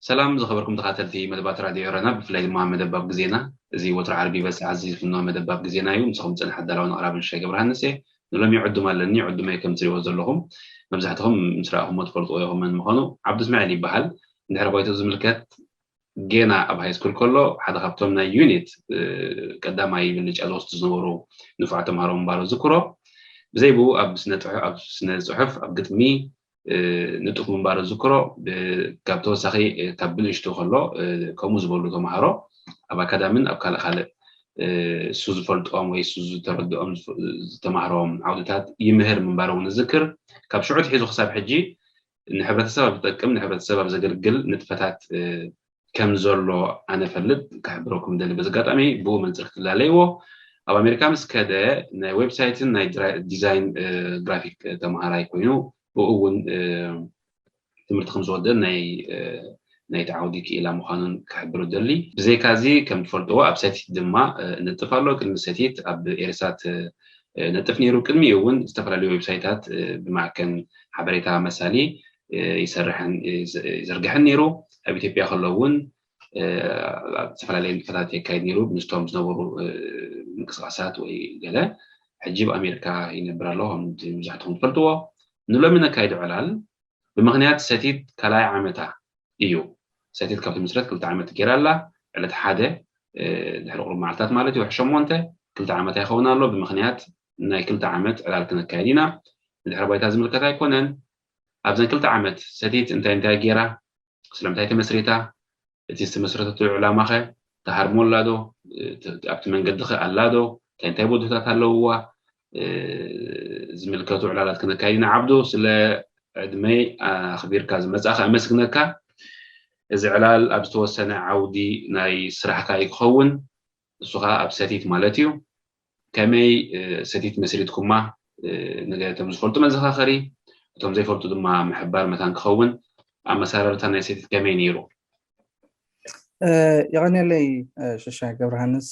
ሰላም ዝኸበርኩም ተኻተልቲ መደባት ራድዮ ኤረና፣ ብፍላይ ድማ መደባብ ግዜና። እዚ ወትሮ ዓርቢ በስዓ እዚ ዝፍኖ መደባብ ግዜና እዩ። ንስኹም ጽንሓት ዳላውን ኣቕራብን ሸገ ብርሃንስ እየ። ንሎሚ ዕዱም ኣለኒ። ዕዱመይ ከም ትሪእዎ ዘለኹም መብዛሕትኹም ምስ ረኣኹሞ ትፈልጥዎ ኢኹም መን ምዃኑ። ዓብዱ እስማኤል ይበሃል። እንድሕር ባይቶ ዝምልከት፣ ጌና ኣብ ሃይ ስኩል ከሎ ሓደ ካብቶም ናይ ዩኒት ቀዳማይ ብልጫ ዝወስዱ ዝነበሩ ንፉዓት ተምሃሮ ምንባሩ ዝክሮ። ብዘይ ብኡ ኣብ ስነ ጽሑፍ ኣብ ግጥሚ ንጡፍ ምንባሩ ዝክሮ። ካብ ተወሳኺ ካብ ብንእሽቱ ከሎ ከምኡ ዝበሉ ተምሃሮ ኣብ ኣካዳምን ኣብ ካልእ ካልእ እሱ ዝፈልጦም ወይ እሱ ዝተረድኦም ዝተማህሮም ዓውድታት ይምህር ምንባሩ እውን ዝክር። ካብ ሽዑ ትሒዙ ክሳብ ሕጂ ንሕብረተሰብ ኣብ ዝጠቅም ንሕብረተሰብ ኣብ ዘገልግል ንጥፈታት ከም ዘሎ ኣነ ፈልጥ ክሕብረኩም ደሊ። በዚ ኣጋጣሚ ብኡ መንፅር ክትላለይዎ። ኣብ ኣሜሪካ ምስ ከደ ናይ ዌብሳይትን ናይ ዲዛይን ግራፊክ ተምሃራይ ኮይኑ ብኡ እውን ትምህርቲ ከም ዝወደን ናይ ናይቲ ዓውዲ ክኢላ ምዃኑን ክሕብር ደሊ። ብዘይካዚ ከም ትፈልጥዎ ኣብ ሰቲት ድማ ነጥፍ ኣሎ። ቅድሚ ሰቲት ኣብ ኤርሳት ነጥፍ ነይሩ። ቅድሚኡ እውን ዝተፈላለዩ ዌብሳይታት ብማዕከን ሓበሬታ መሳሊ ይሰርሕን ይዝርግሕን ነይሩ። ኣብ ኢትዮጵያ ከሎ እውን ኣብ ዝተፈላለዩ ንጥፈታት የካይድ ነይሩ። ምስቶም ዝነበሩ ምንቅስቃሳት ወይ ገለ ሕጂ ኣብ ኣሜሪካ ይነብር ኣሎ። ከምቲ መብዛሕትኹም ትፈልጥዎ ንሎሚ ነካይዶ ዕላል ብምኽንያት ሰቲት ካልኣይ ዓመታ እዩ። ሰቲት ካብ ትምስረት ክልተ ዓመት ገይራ ኣላ። ዕለት ሓደ ድሕሪ ቁሩብ መዓልታት ማለት እዩ፣ ወርሒ ሸሞንተ ክልተ ዓመታ ይኸውን ኣሎ። ብምኽንያት ናይ ክልተ ዓመት ዕላል ክነካየድ ኢና። ንድሕሪ ባይታ ዝምልከት ኣይኮነን። ኣብዘን ክልተ ዓመት ሰቲት እንታይ እንታይ ገይራ፣ ስለምንታይ ተመስሪታ፣ እቲ ዝተመስረተትሉ ዕላማኸ ተሃርሞ ኣላ ዶ፣ ኣብቲ መንገዲ ኸ ኣላ ዶ፣ እንታይ እንታይ ቦታታት ኣለውዋ፣ ዝምልከቱ ዕላላት ክነካይድ ኢና። ዓብዱ፣ ስለ ዕድመይ ኣኽቢርካ ዝመጻእኻ ኣመስግነካ። እዚ ዕላል ኣብ ዝተወሰነ ዓውዲ ናይ ስራሕካ እዩ ክኸውን። እሱ ኸዓ ኣብ ሰቲት ማለት እዩ። ከመይ ሰቲት መስሪትኩማ፣ ንገለ እቶም ዝፈልጡ መዘኻኸሪ፣ እቶም ዘይፈልጡ ድማ ምሕባር መታን ክኸውን። ኣመሰራርታ ናይ ሰቲት ከመይ ነይሩ? የቐንየለይ ሽሻይ ገብረሃንስ፣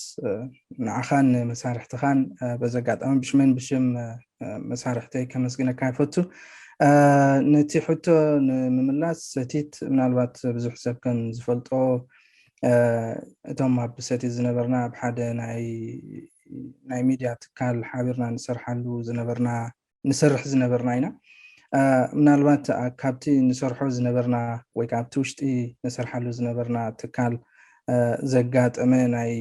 ንዓኻን መሳርሕትኻን በዚ ኣጋጣሚ ብሽመን ብሽም መሳርሕተይ ከመስግነካ ይፈቱ። ነቲ ሕቶ ንምምላስ ሰቲት ምናልባት ብዙሕ ሰብ ከም ዝፈልጦ እቶም ኣብ ሰቲት ዝነበርና ኣብ ሓደ ናይ ሚድያ ትካል ሓቢርና ንሰርሓሉ ዝነበርና ንሰርሕ ዝነበርና ኢና። ምናልባት ካብቲ ንሰርሖ ዝነበርና ወይ ከዓ ኣብቲ ውሽጢ ንሰርሓሉ ዝነበርና ትካል ዘጋጠመ ናይ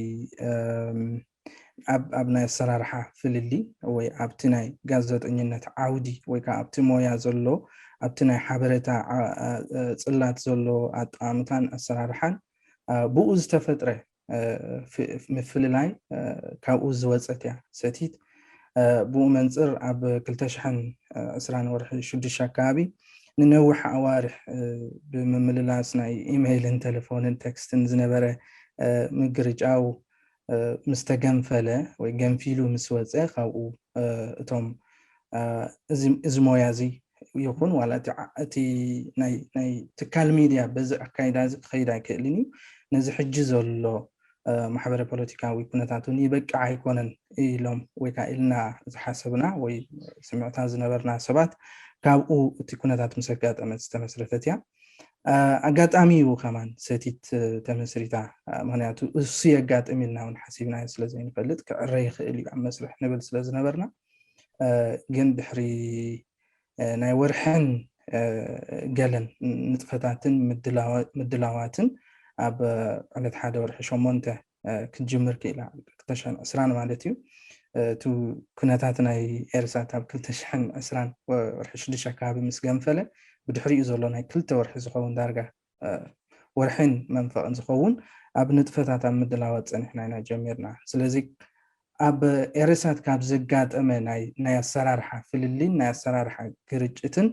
ኣብ ናይ ኣሰራርሓ ፍልሊ ወይ ኣብቲ ናይ ጋዜጠኝነት ዓውዲ ወይ ከዓ ኣብቲ ሞያ ዘሎ ኣብቲ ናይ ሓበሬታ ፅላት ዘሎ ኣጠማምታን ኣሰራርሓን ብኡ ዝተፈጥረ ምፍልላይ ካብኡ ዝወፀት እያ ሰቲት። ብኡ መንፅር ኣብ ክልተ ሽሕን ዕስራን ወርሒ ሽዱሽተ ኣካባቢ ንነዊሕ ኣዋርሕ ብምምልላስ ናይ ኢመይልን ቴሌፎንን ቴክስትን ዝነበረ ምግርጫው ምስ ተገንፈለ ወይ ገንፊሉ ምስ ወፀ ካብኡ እቶም እዚ ሞያ እዚ ይኹን ዋላ እቲ ናይ ትካል ሚድያ በዚ ኣካይዳ እዚ ክኸይድ ኣይክእልን እዩ። ነዚ ሕጂ ዘሎ ማሕበረ ፖለቲካዊ ኩነታት እውን ይበቅዕ ኣይኮነን ኢሎም ወይ ከዓ ኢልና ዝሓሰብና ወይ ስምዕታ ዝነበርና ሰባት ካብኡ እቲ ኩነታት ምስ ኣጋጠመት ዝተመስረተት እያ። ኣጋጣሚ እዩ ከማን ሰቲት ተመስሪታ። ምክንያቱ እሱ የጋጥም ኢልና እውን ሓሲብናዮ ስለ ዘይንፈልጥ ክዕረ ይኽእል እዩ ኣብ መስርሕ ንብል ስለ ዝነበርና ግን ድሕሪ ናይ ወርሕን ገለን ንጥፈታትን ምድላዋትን ኣብ ዕለት ሓደ ወርሒ ሸሞንተ ክትጅምር ክኢላ ክልተ ሽሕን ዕስራን ማለት እዩ። እቲ ኩነታት ናይ ኤርሳት ኣብ ክልተ ሽሕን ዕስራን ወርሒ ሽዱሽተ ኣካባቢ ምስ ገንፈለ ብድሕሪኡ ዘሎ ናይ ክልተ ወርሒ ዝኸውን ዳርጋ ወርሕን መንፈቕን ዝኸውን ኣብ ንጥፈታት ኣብ ምድላዋት ፀኒሕና ኢና ጀሚርና። ስለዚ ኣብ ኤረሳት ካብ ዘጋጠመ ናይ ኣሰራርሓ ፍልልይን ናይ ኣሰራርሓ ግርጭትን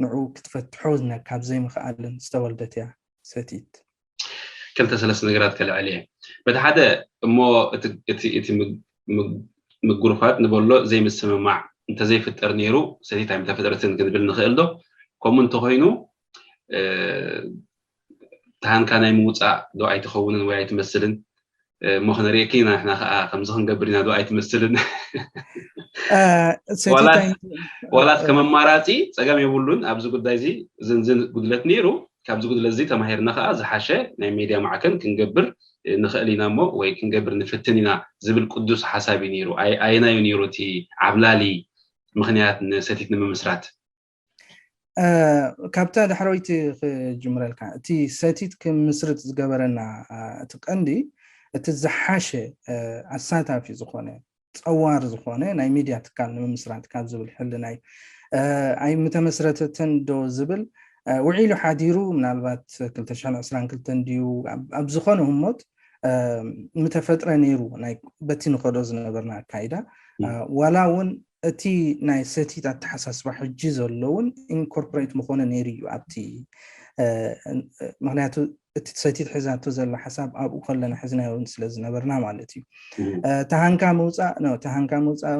ንዑ ክትፈትሖ ካብ ዘይምኽኣልን ዝተወልደት እያ ሰቲት። ክልተ ሰለስተ ነገራት ከልዕል እየ። በቲ ሓደ እሞ እቲ ምጉርፋጥ ንበሎ ዘይምስምማዕ እንተዘይፍጠር ነይሩ ሰቲት ኣይምተፈጥረትን ክንብል ንኽእል ዶ? ከምኡ እንተኮይኑ ተሃንካ ናይ ምውፃእ ዶ ኣይትኸውንን ወይ ኣይትመስልን? እሞ ክነርእየኪ ኢና ንሕና ከዓ ከምዚ ክንገብር ኢና ዶ ኣይትመስልን? ዋላስ ከም ኣማራፂ ፀገም የብሉን ኣብዚ ጉዳይ እዚ ዝንዝን ጉድለት ነይሩ። ካብዚ ጉድለት እዚ ተማሂርና ከዓ ዝሓሸ ናይ ሜድያ ማዕከን ክንገብር ንኽእል ኢና እሞ ወይ ክንገብር ንፍትን ኢና ዝብል ቅዱስ ሓሳብ እዩ ነይሩ። ኣየናዩ ነይሩ እቲ ዓብላሊ ምኽንያት ንሰቲት ንምምስራት? ካብታ ዳሕረወይቲ ክጅምረልካ፣ እቲ ሰቲት ክምስርት ዝገበረና እቲ ቀንዲ እቲ ዝሓሸ ኣሳታፊ ዝኾነ ፀዋር ዝኾነ ናይ ሚድያ ትካል ንምምስራት ካብ ዝብል ሕልናይ ኣይምተመስረተትን ዶ ዝብል ውዒሉ ሓዲሩ ምናልባት ክልተ ሽሕን ዕስራን ክልተን ድዩ ኣብ ዝኾነ ህሞት ምተፈጥረ ነይሩ በቲ ንኸዶ ዝነበርና ኣካይዳ ዋላ እውን እቲ ናይ ሰቲት ኣተሓሳስባ ሕጂ ዘለውን ኢንኮርፖሬት ምኾነ ነይሩ እዩ ኣብቲ ምክንያቱ እቲ ሰቲት ሒዛቶ ዘላ ሓሳብ ኣብኡ ከለና ሒዝናዮ ስለ ዝነበርና ማለት እዩ። ተሃንካ ምውፃእ ተሃንካ ምውፃእ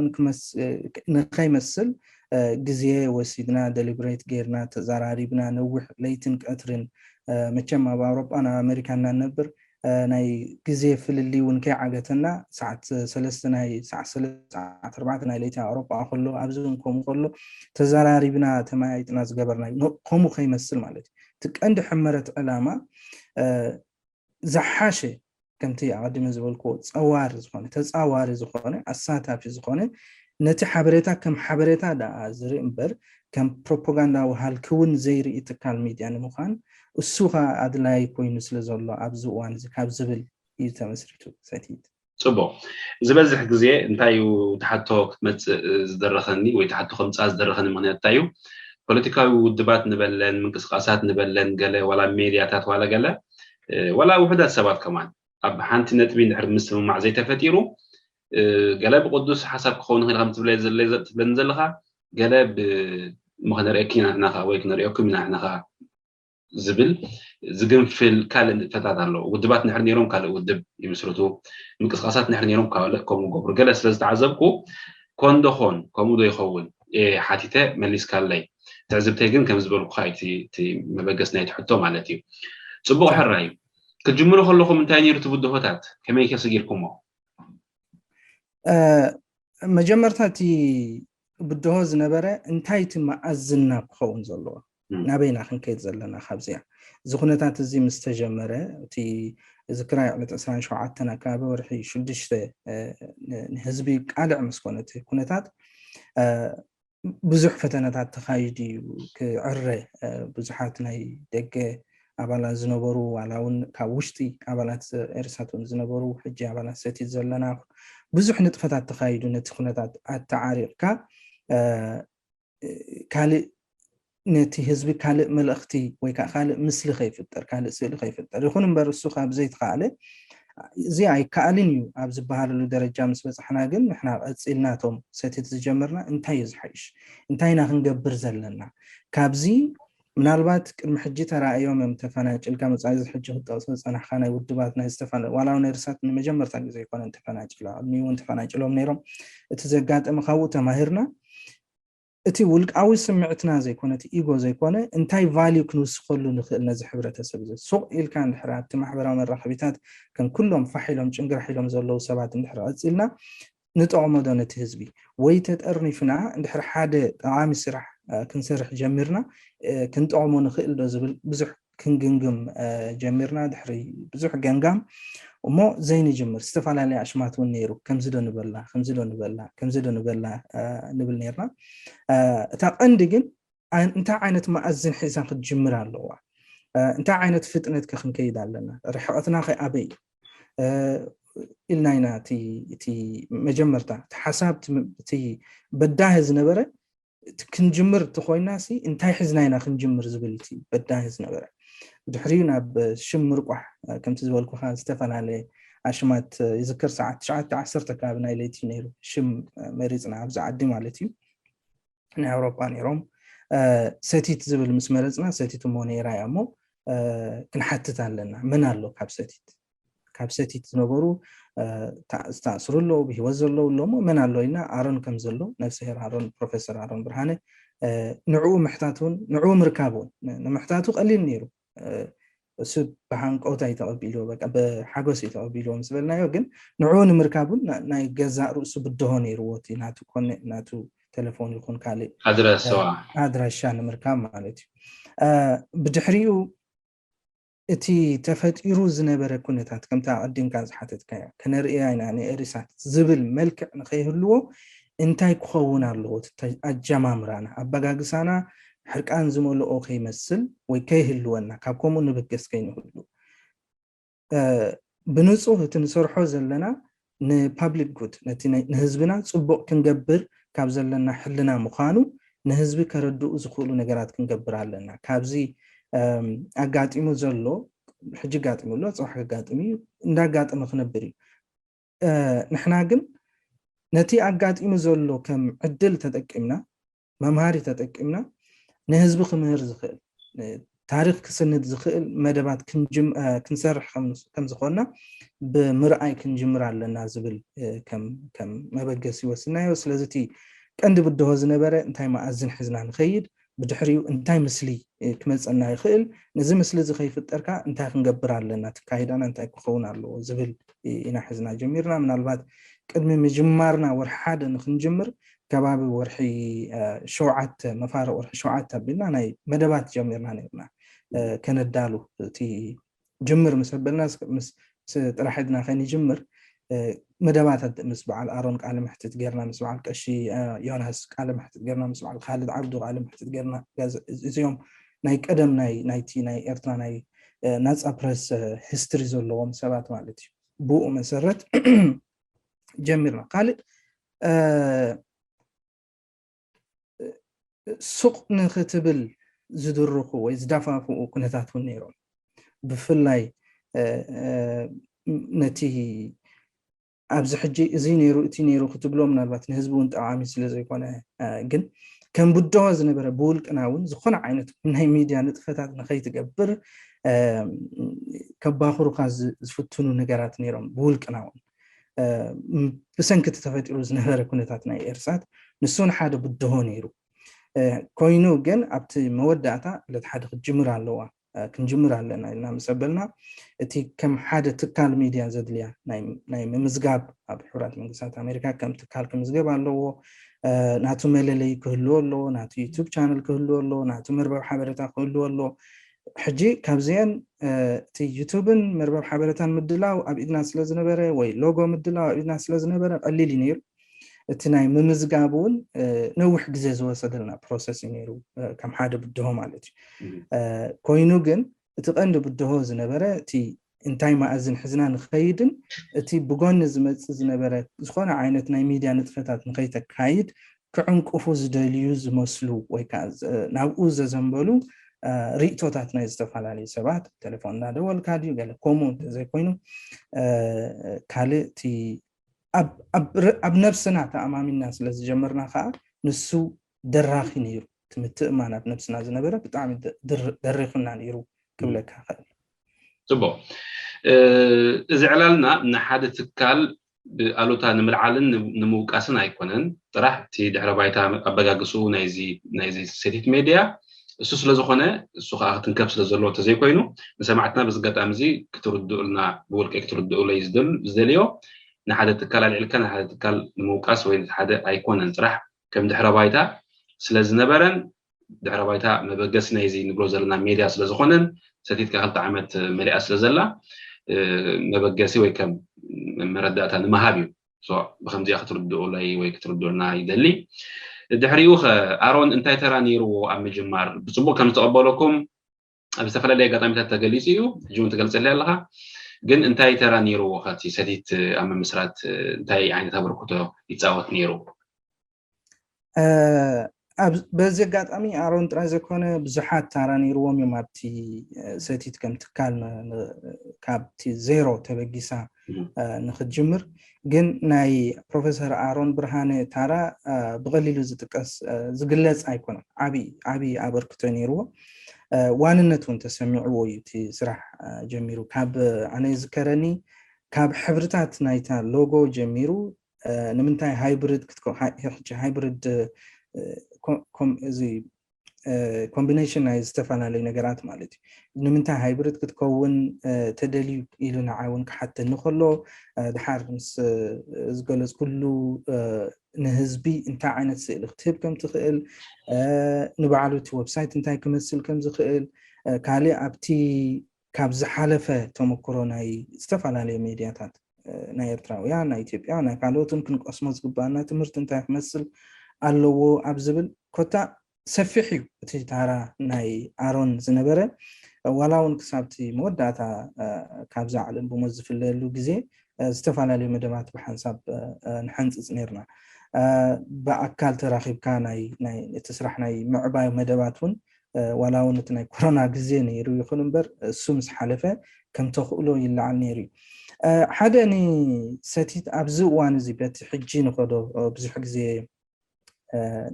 ንኸይመስል ግዜ ወሲድና ደሊብሬት ጌርና ተዘራሪብና ነዊሕ ለይትን ቀትርን መቸም ኣብ ኣውሮጳ ናብ ኣሜሪካ እናንነብር ናይ ግዜ ፍልልይ እውን ከይዓገተና ሰዓት ሰለስተ ናይ ሰዓት ሰለስተ ሰዓት ኣርባዕተ ናይ ለይቲ ኣውሮጳ ከሎ ኣብዚ እውን ከምኡ ከሎ ተዘራሪብና ተመያይጥና ዝገበርና ከምኡ ከይመስል ማለት እዩ። እቲ ቀንዲ ሕመረት ዕላማ ዝሓሸ ከምቲ ኣቐዲመ ዝበልክዎ ፀዋሪ ዝኾነ ተፃዋሪ ዝኾነ ኣሳታፊ ዝኾነ ነቲ ሓበሬታ ከም ሓበሬታ ደኣ ዝርኢ እምበር ከም ፕሮፓጋንዳዊ ሃልኪ እውን ዘይርኢ ትካል ሚድያ ንምዃን እሱ ኸዓ ኣድላዪ ኮይኑ ስለ ዘሎ ኣብዚ እዋን እዚ ካብ ዝብል እዩ ተመስሪቱ ሰቲት። ፅቡቕ። ዝበዝሕ ግዜ እንታይ እዩ እቲ ሕቶ ክትመፅእ ዝደረኸኒ ወይ እቲ ሕቶ ከምፅኣ ዝደረኸኒ ምክንያት እንታይ እዩ? ፖለቲካዊ ውድባት ንበለን ምንቅስቃሳት ንበለን ገለ ዋላ ሜድያታት ዋላ ገለ ዋላ ውሑዳት ሰባት ከማን ኣብ ሓንቲ ነጥቢ እንድሕር ምስምማዕ ዘይተፈጢሩ ገለ ብቅዱስ ሓሳብ ክኸውን ይኽእል ከም ትብለኒ ዘለኻ ገለ እሞ ክነርእየኪ ኢና ንሕና ከዓ ወይ ክነርእየኩም ኢና ንሕና ከዓ ዝብል ዝግንፍል ካልእ ንጥፈታት ኣሎ። ውድባት እንድሕር ነይሮም ካልእ ውድብ ይምስርቱ፣ ምንቅስቃሳት እንድሕር ነይሮም ካልእ ከምኡ ይገብሩ። ገለ ስለ ዝተዓዘብኩ ኮን ዶ ኾን ከምኡ ዶ ይኸውን ሓቲተ መሊስካለይ። ትዕዝብተይ ግን ከም ዝበልኩኻ እዩ እቲ መበገሲ ናይቲ ሕቶ ማለት እዩ። ፅቡቕ ሕራይ እዩ። ክትጅምሩ ከለኹም እንታይ ነይሩ እቲ ብድሆታት? ከመይ ከ ስጊርኩሞ? መጀመርታ እቲ ብድሆ ዝነበረ እንታይ እቲ መኣዝና ክኸውን ዘለዎ ናበይና ክንከይድ ዘለና ካብዚኣ እዚ ኩነታት እዚ ምስ ተጀመረ እቲ እዚ ክራይ ዕለት ዕስራን ሸውዓተን ኣከባቢ ወርሒ ሽዱሽተ ንህዝቢ ቃልዕ ምስ ኮነ እቲ ኩነታት ብዙሕ ፈተነታት ተኻይዱ እዩ ክዕረ ብዙሓት ናይ ደገ ኣባላት ዝነበሩ ዋላ እውን ካብ ውሽጢ ኣባላት ኤርሳት እውን ዝነበሩ ሕጂ ኣባላት ሰቲት ዘለና ብዙሕ ንጥፈታት ተኻይዱ ነቲ ኩነታት ኣተዓሪቕካ ካልእ ነቲ ህዝቢ ካልእ መልእኽቲ ወይ ከዓ ካልእ ምስሊ ከይፍጠር ካልእ ስእሊ ከይፍጠር ይኹን እምበር እሱ ካብ ዘይተኻእለ እዚ ኣይከኣልን እዩ ኣብ ዝበሃለሉ ደረጃ ምስ በፃሕና ግን ንሕና ቀፂልና እቶም ሰቲት ዝጀመርና እንታይ እዩ ዝሓይሽ እንታይ ኢና ክንገብር ዘለና ካብዚ ምናልባት ቅድሚ ሕጂ ተራእዮም እዮም ተፈናጭልካ መፃኢ ሕጂ ክጠቕሶ ዝፀናሕካ ናይ ውድባት ናይ ዝተፈለ ዋላ እውን ኤርሳት ንመጀመርታ ግዜ ኣይኮነን ተፈናጭላ ቅድሚኡ እውን ተፈናጭሎም ነይሮም እቲ ዘጋጠመ ካብኡ ተማሂርና እቲ ውልቃዊ ስምዕትና ዘይኮነ እቲ ኢጎ ዘይኮነ እንታይ ቫልዩ ክንውስኸሉ ንኽእል ነዚ ሕብረተሰብ እዚ ሱቕ ኢልካ እንድሕር ኣብቲ ማሕበራዊ መራኸቢታት ከም ኩሎም ፋሕ ኢሎም ጭንግራሕ ኢሎም ዘለዉ ሰባት እንድሕር ቀፂልና ንጠቕሞ ዶ ነቲ ህዝቢ ወይ ተጠርኒፍና እንድሕር ሓደ ጠቓሚ ስራሕ ክንሰርሕ ጀሚርና ክንጠቕሞ ንኽእል ዶ ዝብል ብዙሕ ክንግምግም ጀሚርና ድሕሪ ብዙሕ ገምጋም እሞ ዘይንጅምር ዝተፈላለየ ኣሽማት እውን ነይሩ ከምዚ ዶ ንበላ ከምዚ ዶ ንበላ ከምዚ ዶ ንበላ ንብል ነርና እታ ቀንዲ ግን እንታይ ዓይነት መኣዝን ሒዛ ክትጅምር ኣለዋ እንታይ ዓይነት ፍጥነት ከ ክንከይድ ኣለና ርሕቐትና ከ ኣበይ ኢልና ኢና እቲ መጀመርታ እቲ ሓሳብ እቲ በዳሂ ዝነበረ ክንጅምር እንተኮይና ሲ እንታይ ሒዝና ኢና ክንጅምር ዝብል እቲ በዳሂ ዝነበረ ብድሕሪኡ ናብ ሽም ምርቋሕ ከምቲ ዝበልኩካ ዝተፈላለየ ኣሽማት ይዝክር፣ ሰዓት ትሽዓተ ዓሰርተ ከባቢ ናይ ለይቲ ነይሩ። ሽም መሪፅና ኣብዚ ዓዲ ማለት እዩ፣ ናይ ኣውሮፓ ነይሮም። ሰቲት ዝብል ምስ መረፅና፣ ሰቲት እሞ ነይራ እያ እሞ ክንሓትት ኣለና፣ መን ኣሎ ካብ ሰቲት ካብ ሰቲት ዝነበሩ ዝተኣስሩ ኣለዉ፣ ብሂወት ዘለዉ ኣለዉ፣ እሞ መን ኣሎ ኢልና፣ ኣሮን ከም ዘሎ፣ ነፍስሄር ኣሮን፣ ፕሮፌሰር ኣሮን ብርሃነ፣ ንዕኡ ምሕታት እውን፣ ንዕኡ ምርካብ እውን ንምሕታቱ ቀሊል ነይሩ። እሱ ብሃንቀውታ እዩ ተቐቢልዎ፣ በቃ ብሓጎስ እዩ ተቐቢልዎ ምስ በልናዮ፣ ግን ንዕኡ ንምርካብ እውን ናይ ገዛእ ርእሱ ብድሆ ነይርዎ፣ እቲ ናቱ ኮነ ናቱ ቴሌፎን ይኹን ካልእ ኣድራሻ ንምርካብ ማለት እዩ። ብድሕሪኡ እቲ ተፈጢሩ ዝነበረ ኩነታት፣ ከምቲ ኣቐዲምካ ዝሓተትካዮ፣ ከነርእያ ኢና ንኤሪሳት ዝብል መልክዕ ንኸይህልዎ እንታይ ክኸውን ኣለዎ? እቲ ኣጀማምራና፣ ኣበጋግሳና ሕርቃን ዝመልኦ ከይመስል ወይ ከይህልወና፣ ካብ ከምኡ ንብገስ ከይንህሉ፣ ብንጹህ እቲ ንሰርሖ ዘለና ንፓብሊክ ጉድ፣ ነቲ ንህዝብና ጽቡቕ ክንገብር ካብ ዘለና ሕልና ምዃኑ ንህዝቢ ከረድኡ ዝኽእሉ ነገራት ክንገብር ኣለና። ካብዚ ኣጋጢሙ ዘሎ፣ ሕጂ ኣጋጢሙ ኣሎ፣ ጽባሕ ከጋጥም እዩ፣ እንዳጋጠመ ክነብር እዩ። ንሕና ግን ነቲ ኣጋጢሙ ዘሎ ከም ዕድል ተጠቂምና፣ መምሃሪ ተጠቂምና፣ ንህዝቢ ክምህር ዝኽእል፣ ታሪኽ ክስንድ ዝኽእል መደባት ክንሰርሕ ከም ዝኾንና ብምርኣይ ክንጅምር ኣለና ዝብል ከም መበገሲ ወሲድናዮ። ስለዚ እቲ ቀንዲ ብድሆ ዝነበረ እንታይ መኣዝን ሒዝና ንኸይድ፣ ብድሕሪኡ እንታይ ምስሊ ክመፀና ይኽእል፣ ነዚ ምስሊ እዚ ከይፍጠር ከኣ እንታይ ክንገብር ኣለና፣ ኣካይዳና እንታይ ክኸውን ኣለዎ ዝብል ኢና ሒዝና ጀሚርና። ምናልባት ቅድሚ ምጅማርና ወርሒ ሓደ ንክንጅምር ከባቢ ወርሒ ሸውዓተ፣ መፋርቕ ወርሒ ሸውዓተ ኣቢልና ናይ መደባት ጀሚርና ነይርና ከነዳሉ። እቲ ጅምር ምስ ኣበልና ጥራሕ ኢድና ከይንጅምር መደባታት ምስ በዓል ኣሮን ቃለ መሕትት ጌርና፣ ምስ በዓል ቀሺ ዮናስ ቃለ መሕትት ጌርና፣ ምስ በዓል ካልድ ዓብዱ ቃለ መሕትት ጌርና። እዚኦም ናይ ቀደም ናይ ናይቲ ናይ ኤርትራ ናይ ናጻ ፕረስ ሂስትሪ ዘለዎም ሰባት ማለት እዩ። ብኡ መሰረት ጀሚርና። ካልእ ሱቕ ንክትብል ዝድርኹ ወይ ዝደፋፍኡ ኩነታት እውን ነይሮም። ብፍላይ ነቲ ኣብዚ ሕጂ እዚ ነይሩ እቲ ነይሩ ክትብሎ ምናልባት ንህዝቢ እውን ጠቓሚ ስለ ዘይኮነ፣ ግን ከም ብድሆ ዝነበረ ብውልቅና እውን ዝኾነ ዓይነት ናይ ሚድያ ንጥፈታት ንኸይትገብር ከባኽሩካ ዝፍትኑ ነገራት ነይሮም። ብውልቅና እውን ብሰንኪ እቲ ተፈጢሩ ዝነበረ ኩነታት ናይ ኤርሳት ንሱ ንሓደ ብድሆ ነይሩ። ኮይኑ ግን ኣብቲ መወዳእታ ዕለት ሓደ ክትጅምር ኣለዋ፣ ክንጅምር ኣለና ኢልና ምስ ኣበልና፣ እቲ ከም ሓደ ትካል ሚድያ ዘድልያ ናይ ምምዝጋብ፣ ኣብ ሕቡራት መንግስታት ኣሜሪካ ከም ትካል ክምዝገብ ኣለዎ። ናቱ መለለይ ክህልዎ ኣለዎ፣ ናቱ ዩቱብ ቻነል ክህልዎ ኣለዎ፣ ናቱ መርበብ ሓበሬታ ክህልዎ ኣለዎ። ሕጂ ካብዚአን እቲ ዩቱብን መርበብ ሓበሬታን ምድላው ኣብ ኢድና ስለ ዝነበረ፣ ወይ ሎጎ ምድላው ኣብ ኢድና ስለ ዝነበረ ቀሊል እዩ ነይሩ። እቲ ናይ ምምዝጋብ እውን ነዊሕ ግዜ ዝወሰደልና ፕሮሰስ እዩ ነይሩ፣ ከም ሓደ ብድሆ ማለት እዩ። ኮይኑ ግን እቲ ቀንዲ ብድሆ ዝነበረ እቲ እንታይ መኣዝን ሕዝና ንኸይድን እቲ ብጎኒ ዝመፅእ ዝነበረ ዝኾነ ዓይነት ናይ ሚድያ ንጥፈታት ንኸይተካይድ ክዕንቅፉ ዝደልዩ ዝመስሉ ወይ ከዓ ናብኡ ዘዘንበሉ ርእቶታት ናይ ዝተፈላለዩ ሰባት፣ ቴሌፎን እናደወልካ ድዩ ገለ ከምኡ እንተዘይኮይኑ ካልእ እቲ ኣብ ነብስና ተኣማሚንና ስለ ዝጀመርና ከዓ ንሱ ደራኺ ነይሩ። እቲ ምትእማን ኣብ ነብስና ዝነበረ ብጣዕሚ ደሪኹና ነይሩ ክብለካ ይኽእል። ፅቡቅ። እዚ ዕላልና ንሓደ ትካል ብኣሉታ ንምልዓልን ንምውቃስን ኣይኮነን። ጥራሕ እቲ ድሕረ ባይታ ኣበጋግስኡ ናይዚ ሰቲት ሜድያ እሱ ስለዝኾነ እሱ ከዓ ክትንከፍ ስለዘለዎ እንተዘይኮይኑ ንሰማዕትና በዚ ኣጋጣሚ እዚ ክትርድኡልና ብውልቀይ ክትርድኡለይ ዝደልዮ ንሓደ ትካል ኣልዒልካ ንሓደ ትካል ንምውቃስ ወይ ሓደ ኣይኮነን። ጥራሕ ከም ድሕረ ባይታ ስለዝነበረን ድሕረ ባይታ መበገሲ ናይዚ ንብሎ ዘለና ሜድያ ስለዝኾነን ሰቲት ከዓ ክልተ ዓመት መሊኣ ስለዘላ መበገሲ ወይ ከም መረዳእታ ንምሃብ እዩ። ብከምዚኣ ክትርድኡለይ ወይ ክትርድኡልና ይደሊ። ድሕሪኡ ከ ኣሮን እንታይ ተራ ነይርዎ ኣብ ምጅማር? ብፅቡቅ ከም ዝተቐበለኩም ኣብ ዝተፈላለየ ኣጋጣሚታት ተገሊፁ እዩ፣ ሕጂ እውን ትገልፀለይ ኣለካ። ግን እንታይ ተራ ነይርዎ ከቲ ሰቲት ኣብ ምምስራት እንታይ ዓይነት ኣበርክቶ ይፃወት ነይሩ? በዚ ኣጋጣሚ ኣሮን ጥራይ ዘይኮነ ብዙሓት ታራ ነይርዎም እዮም ኣብቲ ሰቲት ከም ትካል ካብቲ ዜሮ ተበጊሳ ንክትጅምር። ግን ናይ ፕሮፌሰር ኣሮን ብርሃነ ታራ ብቐሊሉ ዝጥቀስ ዝግለጽ ኣይኮነን። ዓብዪ ዓብዪ ኣበርክቶ ነይርዎ። ዋንነት እውን ተሰሚዕዎ እዩ እቲ ስራሕ ጀሚሩ። ካብ ኣነ ዝከረኒ ካብ ሕብርታት ናይታ ሎጎ ጀሚሩ ንምንታይ ሃይብሪድ ክትኮ- ሃይ- ሕጂ ሃይብሪድ ኮም- እዚ ኮምቢኔሽን ናይ ዝተፈላለዩ ነገራት ማለት እዩ። ንምንታይ ሃይብሪድ ክትከውን ተደልዩ ኢሉ ንዓይ እውን ክሓተኒ ከሎ፣ ድሓር ምስ ዝገለፅኩሉ ንህዝቢ እንታይ ዓይነት ስእሊ ክትህብ ከም ትኽእል፣ ንባዕሉ እቲ ዌብሳይት እንታይ ክመስል ከም ዝኽእል፣ ካልእ ኣብቲ ካብ ዝሓለፈ ተመክሮ ናይ ዝተፈላለዩ ሜድያታት ናይ ኤርትራውያን፣ ናይ ኢትዮጵያ፣ ናይ ካልኦትን ክንቀስሞ ዝግባኣና ትምህርቲ እንታይ ክመስል ኣለዎ ኣብ ዝብል ኮታ ሰፊሕ እዩ እቲ ታራ ናይ ኣሮን ዝነበረ። ዋላ እውን ክሳብቲ መወዳእታ ካብዛ ዓለም ብሞት ዝፍለየሉ ግዜ ዝተፈላለዩ መደባት ብሓንሳብ ንሓንፅፅ ነርና። ብኣካል ተራኺብካ ናይ እቲ ስራሕ ናይ ምዕባይ መደባት እውን ዋላ እውን እቲ ናይ ኮሮና ግዜ ነይሩ ይኹን እምበር እሱ ምስ ሓለፈ ከም ተኽእሎ ይለዓል ነይሩ እዩ። ሓደ ንሰቲት ኣብዚ እዋን እዚ በቲ ሕጂ ንኸዶ ብዙሕ ግዜ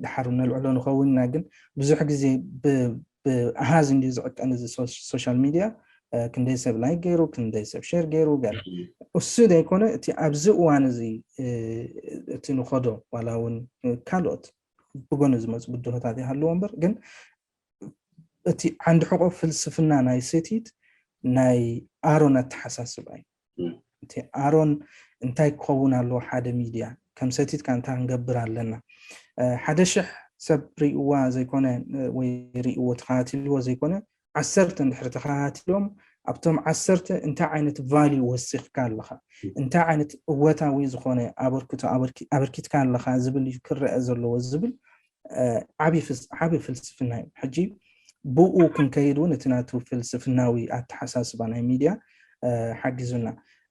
ድሓር ነልዕሎ ንኸውን ኢና፣ ግን ብዙሕ ግዜ ብኣሃዝ እንዲ ዝዕቀን እዚ ሶሻል ሚድያ ክንደይ ሰብ ላይክ ገይሩ፣ ክንደይ ሰብ ሸር ገይሩ ገለ እሱ ዘይኮነ እቲ ኣብዚ እዋን እዚ እቲ ንኸዶ ዋላ እውን ካልኦት ብጎኒ ዝመፁ ብድሆታት ይሃልዎ እምበር ግን እቲ ዓንዲ ሕቆ ፍልስፍና ናይ ሰቲት ናይ ኣሮን ኣተሓሳስባ እዩ። እቲ ኣሮን እንታይ ክኸውን ኣለዎ ሓደ ሚድያ ከም ሰቲት ከ እንታይ ክንገብር ኣለና? ሓደ ሽሕ ሰብ ርእይዋ ዘይኮነ ወይ ርእይዎ ተኸታቲልዎ ዘይኮነ ዓሰርተ እንድሕር ተኸታቲሎም ኣብቶም ዓሰርተ እንታይ ዓይነት ቫልዩ ወሲኽካ ኣለኻ? እንታይ ዓይነት እወታዊ ዝኾነ ኣበርክቶ ኣበርኪትካ ኣለኻ ዝብል እዩ ክረአ ዘለዎ ዝብል ዓቢ ፍልስፍና እዩ። ሕጂ ብኡ ክንከይድ እውን እቲ ናቱ ፍልስፍናዊ ኣተሓሳስባ ናይ ሚድያ ሓጊዙና።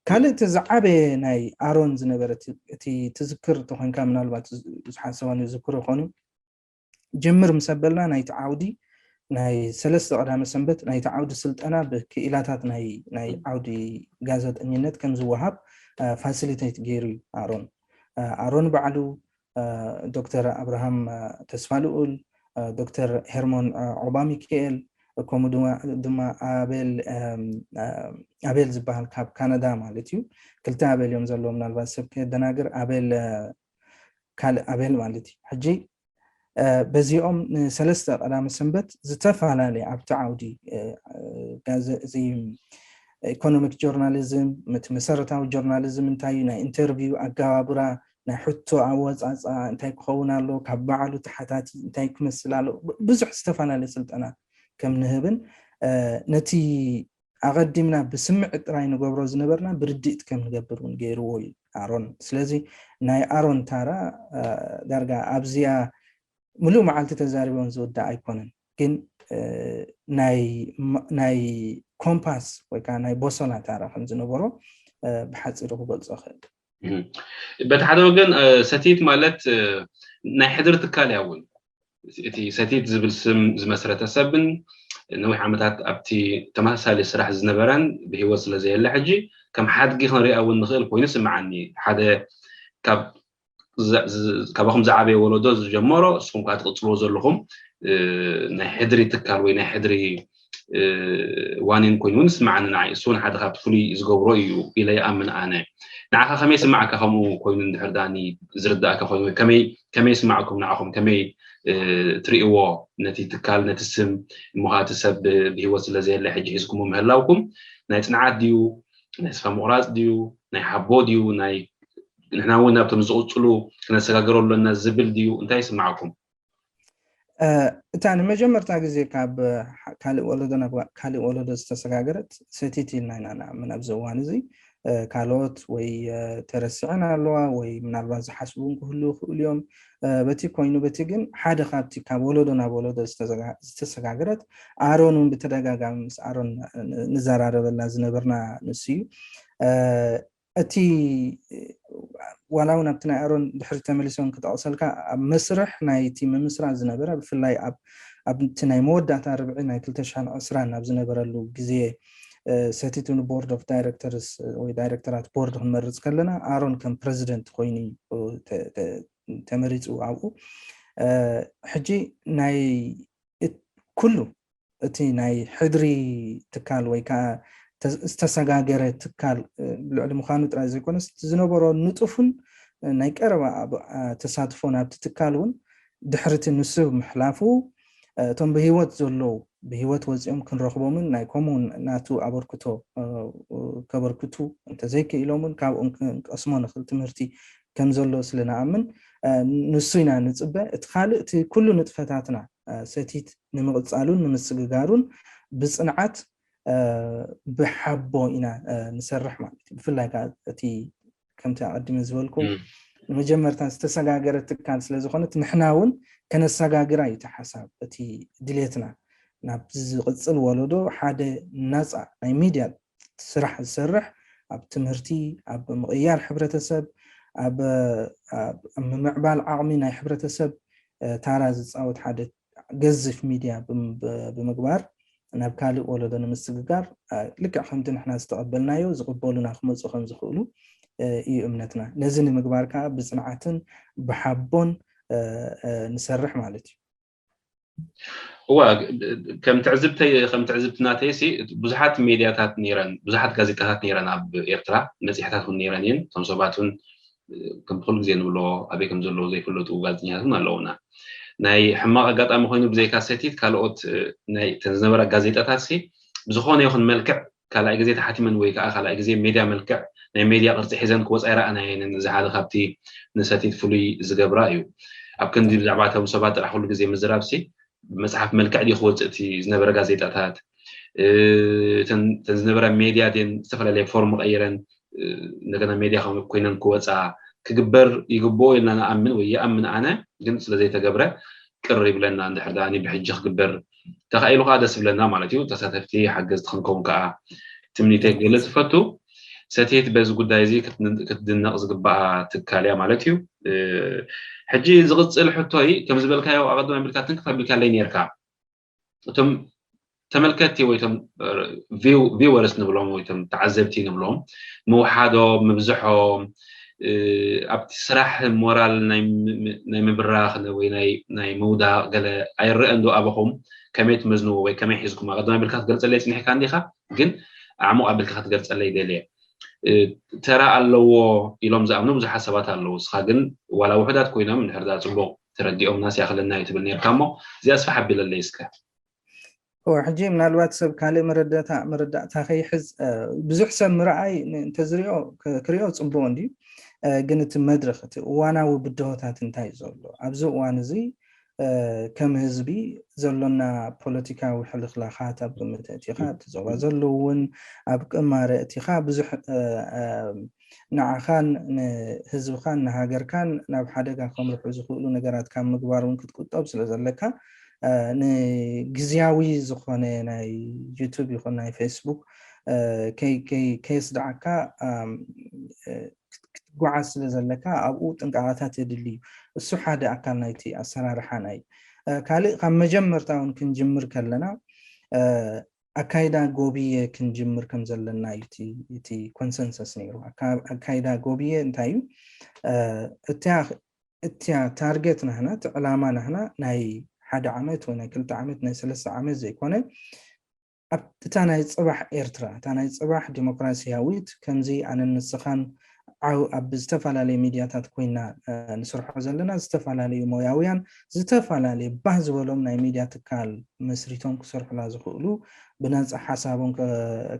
ካልእ እቲ ዝዓበየ ናይ ኣሮን ዝነበረ እቲ ትዝክር ተኾንካ ምናልባት ዝሓሰባኒ ዝክሮ ይኾኑ ጅምር ምስ ኣበልና ናይቲ ዓውዲ ናይ ሰለስተ ቀዳመ ሰንበት ናይቲ ዓውዲ ስልጠና ብክኢላታት ናይ ዓውዲ ጋዘጠኝነት ከም ዝወሃብ ፋሲሊቴት ገይሩ እዩ ኣሮን። ኣሮን ባዕሉ ዶክተር ኣብርሃም ተስፋልኡል፣ ዶክተር ሄርሞን ዖባ ሚካኤል ከምኡ ድማ ኣቤል ዝበሃል ካብ ካናዳ ማለት እዩ። ክልተ ኣቤል እዮም ዘለዉ ምናልባት ሰብ ከየደናግር ኣቤል ካልእ ኣቤል ማለት እዩ። ሕጂ በዚኦም ንሰለስተ ቀዳመ ሰንበት ዝተፈላለየ ኣብቲ ዓውዲ ኢኮኖሚክ ጆርናሊዝም እቲ መሰረታዊ ጆርናሊዝም እንታይ እዩ ናይ ኢንተርቪው ኣገባብራ ናይ ሕቶ ኣወፃፃ እንታይ ክኸውን ኣሎ ካብ በዓሉ ተሓታቲ እንታይ ክመስል ኣሎ ብዙሕ ዝተፈላለየ ስልጠና ከም ንህብን ነቲ ኣቐዲምና ብስምዒት ጥራይ ንገብሮ ዝነበርና ብርድኢት ከም ንገብር እውን ገይርዎ እዩ ኣሮን። ስለዚ ናይ ኣሮን ታራ ዳርጋ ኣብዚኣ ምሉእ መዓልቲ ተዛሪቦም ዝውዳእ ኣይኮነን፣ ግን ናይ ኮምፓስ ወይ ከዓ ናይ ቦሶላ ታራ ከም ዝነበሮ ብሓፂሩ ክገልፆ ክእል። በቲ ሓደ ወገን ሰቲት ማለት ናይ ሕድሪ ትካል እያ እውን እቲ ሰቲት ዝብል ስም ዝመስረተ ሰብን ነዊሕ ዓመታት ኣብቲ ተመሳሳሊ ስራሕ ዝነበረን ብሂወት ስለ ዘየለ ሕጂ ከም ሓድጊ ክንሪኣ እውን ንኽእል ኮይኑ ስምዓኒ። ሓደ ካብ ካባኹም ዝዓበየ ወለዶ ዝጀመሮ እስኹም ከዓ ትቕፅልዎ ዘለኹም ናይ ሕድሪ ትካል ወይ ናይ ሕድሪ ዋኒን ኮይኑ እውን ስምዓኒ ንዓይ። እሱ እውን ሓደ ካብቲ ፍሉይ ዝገብሮ እዩ ኢለ ይኣምን ኣነ። ንዓኻ ከመይ ስማዓካ ከምኡ ኮይኑ እንድሕር ዳኒ ዝርዳእካ ኮይኑ ከመይ ከመይ ስማዕኩም ንዓኹም ከመይ ትርእይዎ ነቲ ትካል ነቲ ስም እሞ ከዓ እቲ ሰብ ብሂወት ስለ ዘየለ ሕጂ ሒዝኩሞ ምህላውኩም ናይ ፅንዓት ድዩ ናይ ስፋ ምቑራፅ ድዩ ናይ ሓቦ ድዩ ናይ ንሕና እውን ናብቶም ዝቕፅሉ ክነሰጋግሮ ኣለና ዝብል ድዩ እንታይ ይስማዕኩም? እታ ንመጀመርታ ግዜ ካብ ካልእ ወለዶ ናብ ካልእ ወለዶ ዝተሰጋገረት ሰቲት ኢልና ኢና ንኣምን ኣብዚ እዋን እዚ። ካልኦት ወይ ተረስዐን ኣለዋ ወይ ምናልባት ዝሓስቡ እውን ክህልዉ ይኽእሉ እዮም። በቲ ኮይኑ በቲ ግን ሓደ ካብቲ ካብ ወለዶ ናብ ወለዶ ዝተሰጋገረት ኣሮን እውን ብተደጋጋሚ ምስ ኣሮን ንዘራረበላ ዝነበርና ንሱ እዩ። እቲ ዋላ እውን ኣብቲ ናይ ኣሮን ድሕሪ ተመሊሶም ክጠቕሰልካ ኣብ መስርሕ ናይቲ ምምስራት ዝነበረ ብፍላይ ኣብቲ ናይ መወዳእታ ርብዒ ናይ ክልተ ሽሕን ዕስራን ኣብ ዝነበረሉ ግዜ ሰቲት ን board of directors ወይ ዳይሬክተራት ቦርድ ክንመርፅ ከለና ኣሮን ከም ፕረዚደንት ኮይኑ ተመሪፁ ኣብኡ። ሕጂ ናይ ኩሉ እቲ ናይ ሕድሪ ትካል ወይ ከዓ ዝተሰጋገረ ትካል ብልዕሊ ምዃኑ ጥራይ ዘይኮነስ ዝነበሮ ንጡፍን ናይ ቀረባ ተሳትፎ ናብቲ ትካል እውን ድሕርቲ ንሱ ምሕላፉ እቶም ብህይወት ዘለዉ ብህይወት ወፂኦም ክንረኽቦምን ናይ ከምኡውን ናቱ ኣበርክቶ ከበርክቱ እንተዘይክኢሎምን ካብኦም ክንቀስሞ ንኽእል ትምህርቲ ከም ዘሎ ስለ ንኣምን ንሱ ኢና ንፅበ። እቲ ካልእ እቲ ኩሉ ንጥፈታትና ሰቲት ንምቕፃሉን ንምስግጋሩን ብፅንዓት ብሓቦ ኢና ንሰርሕ ማለት እዩ። ብፍላይ ከዓ እቲ ከምቲ ኣቐዲመ ዝበልኩ ንመጀመርታ ዝተሰጋገረ ትካል ስለ ዝኾነት ንሕና እውን ከነሰጋግራ እዩ እቲ ሓሳብ እቲ ድሌትና ናብ ዝቕፅል ወለዶ ሓደ ናፃ ናይ ሚድያ ስራሕ ዝሰርሕ ኣብ ትምህርቲ ኣብ ምቕያር ሕብረተሰብ ኣብ ምምዕባል ዓቕሚ ናይ ሕብረተሰብ ታራ ዝፃወት ሓደ ገዝፍ ሚድያ ብምግባር ናብ ካልእ ወለዶ ንምስግጋር ልክዕ ከምቲ ንሕና ዝተቐበልናዮ ዝቕበሉና ክመፁ ከም ዝኽእሉ እዩ እምነትና። ነዚ ንምግባር ከዓ ብፅንዓትን ብሓቦን ንሰርሕ ማለት እዩ። እዋ ከም ትዕዝብተይ ከም ትዕዝብቲ ናተይ ሲ ብዙሓት ሜድያታት ነይረን ብዙሓት ጋዜጣታት ነይረን ኣብ ኤርትራ መፅሕታት እውን ነይረን እየን እቶም ሰባት እውን ከም ኩሉ ግዜ ንብሎ ኣበይ ከም ዘለዉ ዘይፍለጡ ጋዜጠኛታት እውን ኣለውና ናይ ሕማቕ ኣጋጣሚ ኮይኑ ብዘይካ ሰቲት ካልኦት ናይ ተን ዝነበራ ጋዜጣታት ሲ ብዝኾነ ይኹን መልክዕ ካልኣይ ግዜ ተሓቲመን ወይ ከዓ ካልኣይ ግዜ ሜድያ መልክዕ ናይ ሜድያ ቅርፂ ሒዘን ክወፃ ይረኣናየንን እዚ ሓደ ካብቲ ንሰቲት ፍሉይ ዝገብራ እዩ ኣብ ክንዲ ብዛዕባ እቶም ሰባት ጥራሕ ኩሉ ግዜ ምዝራብ ሲ ብመፅሓፍ መልክዕ ድዩ ክወፅእ እቲ ዝነበረ ጋዜጣታት እተን ዝነበረ ሜድያ ድን ዝተፈላለየ ፎርም ቀይረን እንደገና ሜድያ ኮይነን ክወፃ ክግበር ይግብኦ ኢልና ንኣምን ወይ ይኣምን ኣነ ግን ስለዘይተገብረ ቅር ይብለና እንድሕር ዳኣ ብሕጂ ክግበር ተኻኢሉ ከዓ ደስ ይብለና ማለት እዩ ተሳተፍቲ ሓገዝቲ ክንከውን ከዓ ትምኒተይ ክገልፅ ይፈቱ ሰትየት በዚ ጉዳይ እዚ ክትድነቕ ዝግባኣ ትካል እያ ማለት እዩ ሕጂ ዝቕፅል ሕቶይ ከም ዝበልካዮ ኣቐድም ኣቢልካ ትንክፍ ኣቢልካለይ ነርካ እቶም ተመልከትቲ ወይ ቶም ቪወርስ ንብሎም ወይ ቶም ተዓዘብቲ ንብሎም ምውሓዶም ምብዝሖም ኣብቲ ስራሕ ሞራል ናይ ምብራኽ ወይ ናይ ምውዳቕ ገለ ኣይረአን ዶ ኣበኹም ከመይ ትመዝንዎ ወይ ከመይ ሒዝኩም ኣቐድም ኣቢልካ ክትገልፀለይ ፅኒሕካ እንዲኻ ግን ኣዕሙቕ ኣቢልካ ክትገልፀለይ ደልየ ተራ ኣለዎ ኢሎም ዝኣምኑ ብዙሓት ሰባት ኣለዉ እስኻ ግን ዋላ ውሑዳት ኮይኖም እንድሕር ዳ ፅቡቕ ተረዲኦምናስ ያኽለና እዩ ትብል ነርካ እሞ እዚኣ ስፋሕ ኣቢለለይ እስከ ሕጂ ምናልባት ሰብ ካልእ መረዳእታ መረዳእታ ከይሕዝ ብዙሕ ሰብ ምርኣይ እንተዝሪኦ ክሪኦ ፅቡቅ እንድዩ ግን እቲ መድረክ እቲ እዋናዊ ብድሆታት እንታይ ዘሎ ኣብዚ እዋን እዚ ከም ህዝቢ ዘሎና ፖለቲካዊ ሕልኽላኻት ኣብ ግምት እቲኻ እቲ ዞባ ዘለዉ እውን ኣብ ቅማረ እቲኻ ብዙሕ ንዓኻን ንህዝብኻን ንሃገርካን ናብ ሓደጋ ከምርሑ ዝኽእሉ ነገራት ካብ ምግባር እውን ክትቁጠብ ስለ ዘለካ ንግዝያዊ ዝኾነ ናይ ዩቱብ ይኹን ናይ ፌስቡክ ከየስድዓካ ክትጓዓዝ ስለ ዘለካ ኣብኡ ጥንቃቐታት የድሊ እዩ። እሱ ሓደ ኣካል ናይቲ ኣሰራርሓና እዩ። ካልእ ካብ መጀመርታ እውን ክንጅምር ከለና ኣካይዳ ጎብየ ክንጅምር ከም ዘለና እዩ እቲ ኮንሰንሰስ ነይሩ። ኣካይዳ ጎብየ እንታይ እዩ? እቲያ ታርጌት ናህና እቲ ዕላማ ናህና ናይ ሓደ ዓመት ወይ ናይ ክልተ ዓመት ናይ ሰለስተ ዓመት ዘይኮነ እታ ናይ ፅባሕ ኤርትራ እታ ናይ ፅባሕ ዲሞክራሲያዊት ከምዚ ኣነን ንስኻን ዓው ኣብ ዝተፈላለዩ ሚድያታት ኮይና ንስርሖ ዘለና ዝተፈላለዩ ሞያውያን ዝተፈላለዩ ባህ ዝበሎም ናይ ሚድያ ትካል መስሪቶም ክሰርሑላ ዝኽእሉ ብነፃ ሓሳቦም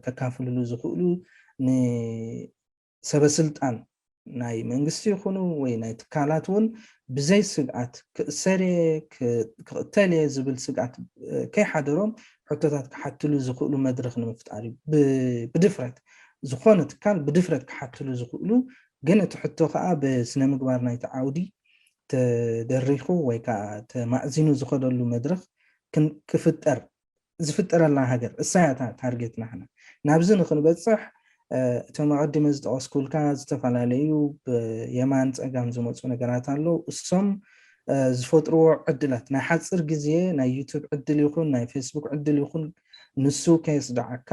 ከካፍልሉ ዝኽእሉ ንሰበስልጣን ናይ መንግስቲ ይኹኑ ወይ ናይ ትካላት እውን ብዘይ ስግኣት ክእሰር እየ ክቕተል እየ ዝብል ስግኣት ከይሓደሮም ሕቶታት ክሓትሉ ዝኽእሉ መድረክ ንምፍጣር እዩ። ብድፍረት ዝኾነ ትካል ብድፍረት ክሓትሉ ዝኽእሉ ግን እቲ ሕቶ ከዓ ብስነ ምግባር ናይቲ ዓውዲ ተደሪኹ ወይ ከዓ ተማእዚኑ ዝኸደሉ መድረክ ክፍጠር ዝፍጠረላ ሃገር እሳያ ታርጌት ናህና ናብዚ ንክንበፅሕ እቶም ኣቐዲመ ዝጠቐስኩልካ ዝተፈላለዩ ብየማን ጸጋም ዝመፁ ነገራት ኣለዉ። እሶም ዝፈጥርዎ ዕድላት፣ ናይ ሓፂር ግዜ ናይ ዩቱብ ዕድል ይኹን ናይ ፌስቡክ ዕድል ይኹን፣ ንሱ ከየስድዓካ፣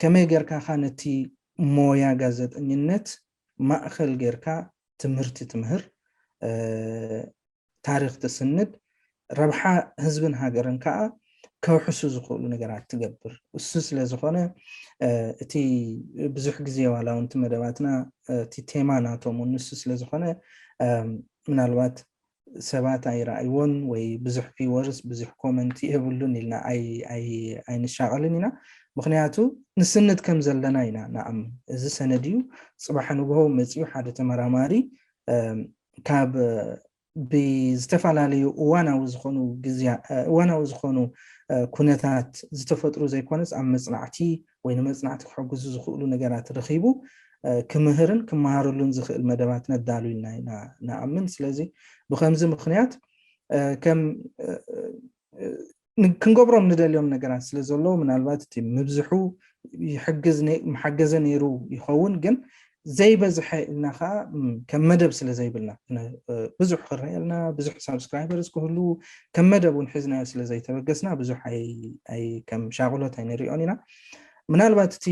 ከመይ ጌርካ ነቲ ሞያ ጋዜጠኝነት ማእኸል ጌርካ ትምህርቲ ትምህር፣ ታሪኽ ትስንድ፣ ረብሓ ህዝብን ሃገርን ከዓ ከውሕሱ ዝኽእሉ ነገራት ትገብር። እሱ ስለ ዝኾነ እቲ ብዙሕ ግዜ ዋላ እውን እቲ መደባትና እቲ ቴማ ናቶም እውን ንሱ ስለ ዝኾነ፣ ምናልባት ሰባት ኣይረኣይዎን ወይ ብዙሕ ቪወርስ ብዙሕ ኮመንት የብሉን ኢልና ኣይንሻቐልን ኢና። ምክንያቱ ንስንድ ከም ዘለና ኢና ንኣምን። እዚ ሰነድ እዩ። ፅባሕ ንግሆ መፅኡ ሓደ ተመራማሪ ካብ ብዝተፈላለዩ እዋናዊ ዝኾኑ ግዝያ እዋናዊ ዝኾኑ ኩነታት ዝተፈጥሩ ዘይኮነስ ኣብ መፅናዕቲ ወይ ንመፅናዕቲ ክሕግዙ ዝኽእሉ ነገራት ረኺቡ ክምህርን ክመሃረሉን ዝኽእል መደባት ነዳሉ ኢልና ኢና ንኣምን። ስለዚ ብኸምዚ ምኽንያት ከም ክንገብሮም ንደልዮም ነገራት ስለ ዘለዉ ምናልባት እቲ ምብዝሑ ይሕግዝ ምሓገዘ ነይሩ ይኸውን፣ ግን ዘይበዝሐ ኢልና ከዓ ከም መደብ ስለ ዘይብልና ብዙሕ ክረአየልና ብዙሕ ሳብስክራይበርስ ክህሉ ከም መደብ እውን ሒዝናዮ ስለ ዘይተበገስና ብዙሕ ከም ሻቕሎት ኣይንሪኦን ኢና። ምናልባት እቲ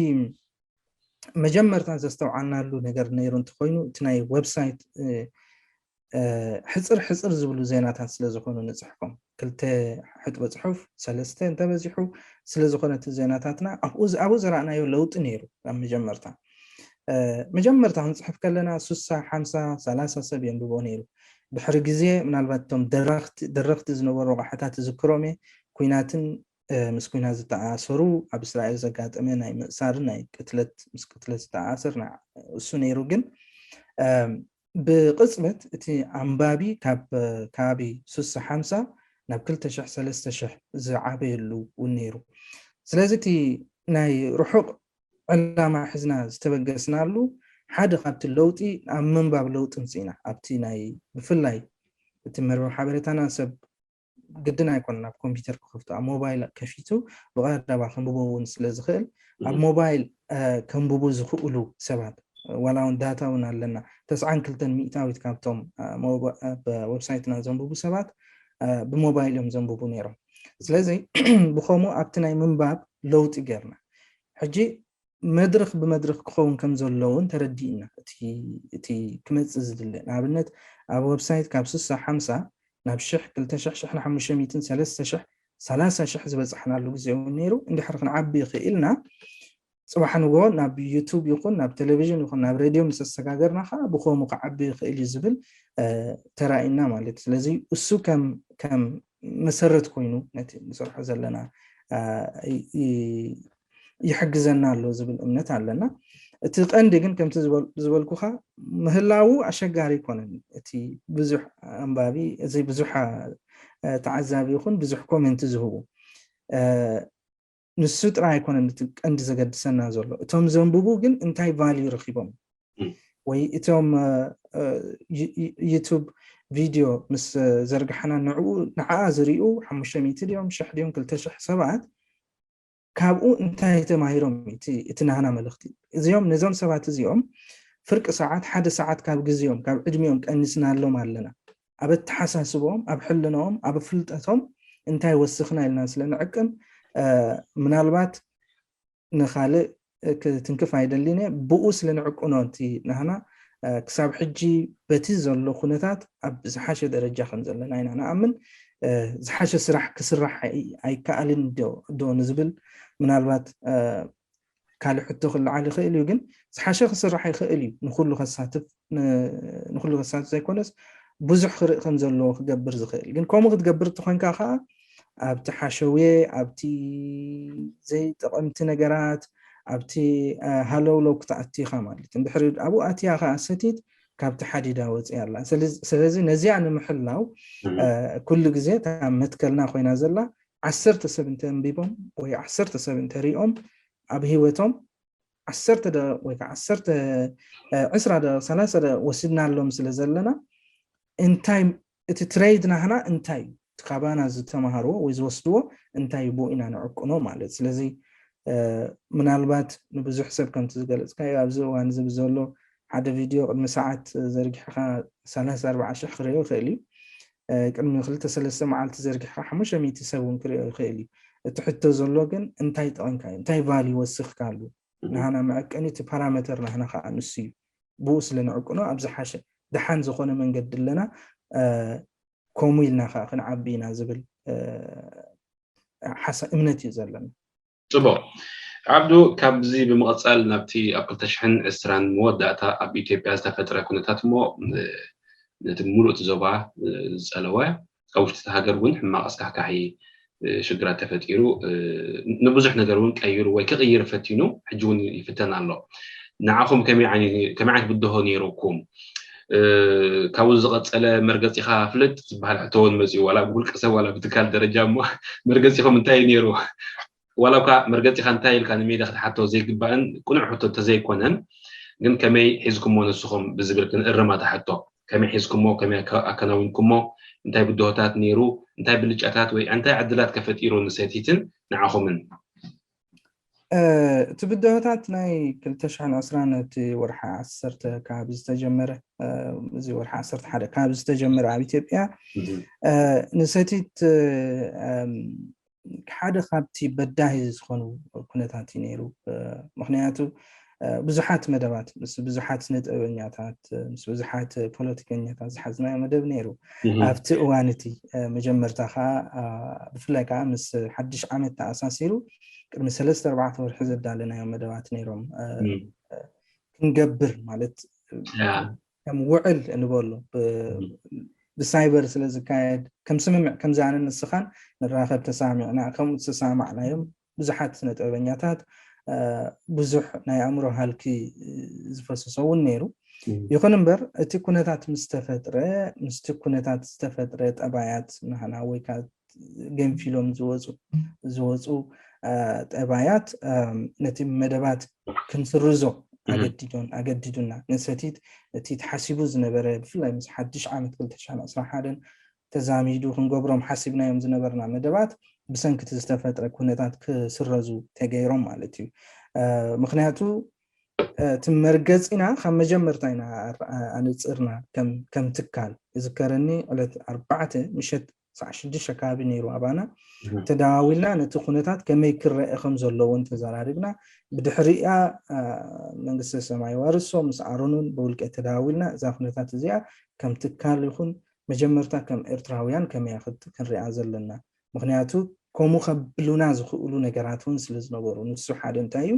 መጀመርታ ዘስተውዓልናሉ ነገር ነይሩ እንተኮይኑ እቲ ናይ ዌብሳይት ሕፅር ሕፅር ዝብሉ ዜናታት ስለ ዝኾኑ ንፅሕፎም ክልተ ሕጥበ ፅሑፍ ሰለስተ እንተበዚሑ ስለ ዝኾነ እቲ ዜናታትና ኣብኡ ዝረኣናዮ ለውጢ ነይሩ። ኣብ መጀመርታ መጀመርታ ክንፅሕፍ ከለና ሱሳ ሓምሳ ሰላሳ ሰብ የንብቦ ነይሩ። ድሕሪ ግዜ ምናልባት እቶም ደረኽቲ ዝነበሩ ኣቕሓታት ዝክሮም እየ ኩናትን ምስ ኩናት ዝተኣሳሰሩ ኣብ እስራኤል ዘጋጠመ ናይ ምእሳርን ናይ ቅትለት ምስ ቅትለት ዝተኣሳሰር እሱ ነይሩ። ግን ብቕፅበት እቲ ኣንባቢ ካብ ከባቢ ሱሳ ሓምሳ ናብ ክልተ ሽሕ ሰለስተ ሽሕ ዝዓበየሉ እውን ነይሩ። ስለዚ እቲ ናይ ርሑቕ ዕላማ ሒዝና ዝተበገስናሉ ሓደ ካብቲ ለውጢ ኣብ ምንባብ ለውጢ ምፅኢና ኣብቲ ናይ ብፍላይ እቲ መርበብ ሓበሬታና ሰብ ግድን ኣይኮነን ኣብ ኮምፒውተር ክኸፍቱ ኣብ ሞባይል ከፊቱ ብቐረባ ከንብቦ እውን ስለ ዝኽእል ኣብ ሞባይል ከንብቡ ዝኽእሉ ሰባት ዋላ እውን ዳታ እውን ኣለና ተስዓን ክልተን ሚእታዊት ካብቶም ዌብሳይትና ዘንብቡ ሰባት ብሞባይል እዮም ዘንብቡ ነይሮም። ስለዚ ብኸምኡ ኣብቲ ናይ ምንባብ ለውጢ ጌርና ሕጂ መድረኽ ብመድረኽ ክኸውን ከም ዘለውን ተረዲእና እቲ ክመፅእ ዝድለ ንኣብነት ኣብ ዌብሳይት ካብ ስሳ ሓምሳ ናብ ሽሕ ክልተ ሽሕ ሽሕ ንሓሙሽተ ሚእትን ሰለስተ ሽሕ ሰላሳ ሽሕ ዝበፃሕናሉ ግዜ እውን ነይሩ። እንድሕር ክንዓቢ ይኽእልና ፅባሕ ንጎ ናብ ዩቱብ ይኹን ናብ ቴሌቪዥን ይኹን ናብ ሬድዮ ምስ ኣሰጋገርና ከዓ ብኸምኡ ክዓቢ ይኽእል እዩ ዝብል ተራኢና ማለት። ስለዚ እሱ ከም ከም መሰረት ኮይኑ ነቲ ንሰርሖ ዘለና ይሕግዘና ኣሎ ዝብል እምነት ኣለና። እቲ ቀንዲ ግን ከምቲ ዝበልኩኻ ምህላዉ ኣሸጋሪ ኣይኮነን። እቲ ብዙሕ ኣንባቢ እዚ ብዙሕ ተዓዛቢ ይኹን ብዙሕ ኮመንት ዝህቡ ንሱ ጥራይ ኣይኮነን እቲ ቀንዲ ዘገድሰና ዘሎ። እቶም ዘንብቡ ግን እንታይ ቫልዩ ረኺቦም ወይ እቶም ዩቱብ ቪድዮ ምስ ዘርግሓና ንዕኡ ንዓኣ ዝሪኡ ሓሙሽተ ሚእቲ ድዮም ሽሕ ድዮም ክልተ ሽሕ ሰባት ካብኡ እንታይ ተማሂሮም እቲ ናህና መልእኽቲ እዚኦም ነዞም ሰባት እዚኦም ፍርቂ ሰዓት ሓደ ሰዓት ካብ ግዜኦም ካብ ዕድሚኦም ቀኒስናሎም ኣለና። ኣብ ኣተሓሳስቦም ኣብ ሕልናኦም ኣብ ፍልጠቶም እንታይ ወስኽና ኢልና ስለ ንዕቅን ምናልባት ንኻልእ ክትንክፍ ኣይደልን እየ። ብኡ ስለ ንዕቅኖ እቲ ናህና ክሳብ ሕጂ በቲ ዘሎ ኩነታት ኣብ ዝሓሸ ደረጃ ከም ዘለና ኢና ንኣምን። ዝሓሸ ስራሕ ክስራሕ ኣይከኣልን ዶ ንዝብል ምናልባት ካልእ ሕቶ ክለዓል ይኽእል እዩ፣ ግን ዝሓሸ ክስራሕ ይኽእል እዩ ንኩሉ ከሳትፍ ንኩሉ ከሳትፍ ዘይኮነስ ብዙሕ ክርኢ ከም ዘለዎ ክገብር ዝኽእል። ግን ከምኡ ክትገብር እንተኾንካ ከዓ ኣብቲ ሓሸውየ ኣብቲ ዘይጠቐምቲ ነገራት ኣብቲ ሃለውለው ክትኣቲ ኢኻ ማለት እንድሕሪ ኣብኡ ኣትያ ከዓ ሰቲት ካብቲ ሓዲዳ ወፂኣ ኣላ። ስለዚ ነዚኣ ንምሕላው ኩሉ ግዜ እታ መትከልና ኮይና ዘላ ዓሰርተ ሰብ እንተኣንቢቦም ወይ ዓሰርተ ሰብ እንተሪኦም ኣብ ህይወቶም ዓሰርተ ደቂቕ ወይ ከዓ ዓሰርተ ዕስራ ደቂቕ ሰላሳ ደቂቕ ወሲድናሎም ስለ ዘለና እንታይ እቲ ትሬድ ናህና እንታይ እዩ እቲ ካባና ዝተምሃርዎ ወይ ዝወስድዎ እንታይ ብኡ ኢና ንዕቅኖ ማለት። ስለዚ ምናልባት ንብዙሕ ሰብ ከምቲ ዝገለፅካዮ ኣብዚ እዋን እዚ ብዘሎ ሓደ ቪድዮ ቅድሚ ሰዓት ዘርጊሕኻ ሰላሳ ኣርባዓ ሽሕ ክርእዮ ይኽእል እዩ። ቅድሚ ክልተ ሰለስተ መዓልቲ ዘርጊሕኻ ሓሙሽተ ሚእቲ ሰብ እውን ክርእዮ ይኽእል እዩ። እቲ ሕቶ ዘሎ ግን እንታይ ጠቐምካ እዩ? እንታይ ቫልዩ ወሲኽካሉ? ንሃና መዐቀኒ እቲ ፓራሜተር ናህና ከዓ ንሱ እዩ። ብኡ ስለ ንዕቅኖ ኣብ ዝሓሸ ደሓን ዝኾነ መንገዲ ኣለና። ከምኡ ኢልና ከዓ ክንዓቢ ኢና ዝብል ሓሳብ እምነት እዩ ዘለና። ፅቡቕ ዓብዱ፣ ካብዚ ብምቕፃል ናብቲ ኣብ ክልተ ሽሕን ዕስራን መወዳእታ ኣብ ኢትዮጵያ ዝተፈጥረ ኩነታት እሞ ነቲ ሙሉእ እቲ ዞባ ዝፀለወ ኣብ ውሽጢ እቲ ሃገር እውን ሕማቕ ኣስካሕካሒ ሽግራት ተፈጢሩ ንብዙሕ ነገር እውን ቀይሩ ወይ ክቕይር ፈቲኑ ሕጂ እውን ይፍተን ኣሎ። ንዓኹም ከመይ ዓይነት ብድሆ ነይሩኩም? ካብኡ ዝቐፀለ መርገፂኻ ፍለጥ ዝበሃል ሕቶ እውን መፅኡ ዋላ ብውልቀ ሰብ ዋላ ብትካል ደረጃ እሞ መርገፂኹም እንታይ እዩ ነይሩ? ዋላ እኳ መርገፂኻ እንታይ ኢልካ ንሜዳ ክትሓቶ ዘይግባእን ቅኑዕ ሕቶ እንተዘይኮነን ግን ከመይ ሒዝኩሞ ንስኹም ብዝብል ክንእርማ እታ ሕቶ። ከመይ ሒዝኩሞ፣ ከመይ ኣከናዊንኩሞ፣ እንታይ ብድሆታት ነይሩ፣ እንታይ ብልጫታት ወይ እንታይ ዕድላት ከፈጢሩ ንሰቲትን ንዓኹምን? እቲ ብድሆታት ናይ ክልተ ሽሕን ዕስራን እቲ ወርሒ ዓሰርተ ካብ ዝተጀመረ እዚ ወርሒ ዓሰርተ ሓደ ካብ ዝተጀመረ ኣብ ኢትዮጵያ ንሰቲት ሓደ ካብቲ በዳሂ ዝኾኑ ኩነታት እዩ ነይሩ። ምክንያቱ ብዙሓት መደባት ምስ ብዙሓት ስነጥበበኛታት ምስ ብዙሓት ፖለቲከኛታት ዝሓዝናዮ መደብ ነይሩ። ኣብቲ እዋን እቲ መጀመርታ ከዓ ብፍላይ ከዓ ምስ ሓድሽ ዓመት ተኣሳሲሩ ቅድሚ ሰለስተ ኣርባዕተ ወርሒ ዘዳለናዮ መደባት ነይሮም። ክንገብር ማለት ከም ውዕል ንበሎ ብሳይበር ስለ ዝካየድ ከም ስምምዕ ከምዚ ኣነ ንስኻን ንራኸብ ተሳሚዕና ከምኡ ዝተሰማማዕናዮም ብዙሓት ስነጥበበኛታት ብዙሕ ናይ ኣእምሮ ሃልኪ ዝፈሰሶ እውን ነይሩ። ይኹን እምበር እቲ ኩነታት ምስ ተፈጥረ ምስቲ ኩነታት ዝተፈጥረ ጠባያት ናህና ወይ ከዓ ገንፊሎም ዝወፁ ዝወፁ ጠባያት ነቲ መደባት ክንስርዞ ኣገዲዶን ኣገዲዱና ንሰቲት እቲ ተሓሲቡ ዝነበረ ብፍላይ ምስ ሓድሽ ዓመት ክልተ ሽሕን ዕስራን ሓደን ተዛሚዱ ክንገብሮም ሓሲብናዮም ዝነበርና መደባት ብሰንክቲ ዝተፈጥረ ኩነታት ክስረዙ ተገይሮም ማለት እዩ። ምክንያቱ እቲ መርገፂና ካብ መጀመርታ ኢና ኣነፅርና ከም ትካል። እዝከረኒ ዕለት ኣርባዕተ ምሸት ሰዓ ሽዱሽተ ኣከባቢ ነይሩ ኣባና። ተደዋዊልና ነቲ ኩነታት ከመይ ክረአ ከም ዘለዎን ተዘራሪብና። ብድሕሪኣ መንግስተ ሰማይ ዋርሶ ምስ ኣሮን እውን ብውልቀ ተደዋዊልና እዛ ኩነታት እዚኣ ከም ትካል ይኹን መጀመርታ ከም ኤርትራውያን ከመይ ክንሪኣ ዘለና። ምክንያቱ ከምኡ ከብሉና ዝኽእሉ ነገራት እውን ስለ ዝነበሩ ንሱ ሓደ እንታይ እዩ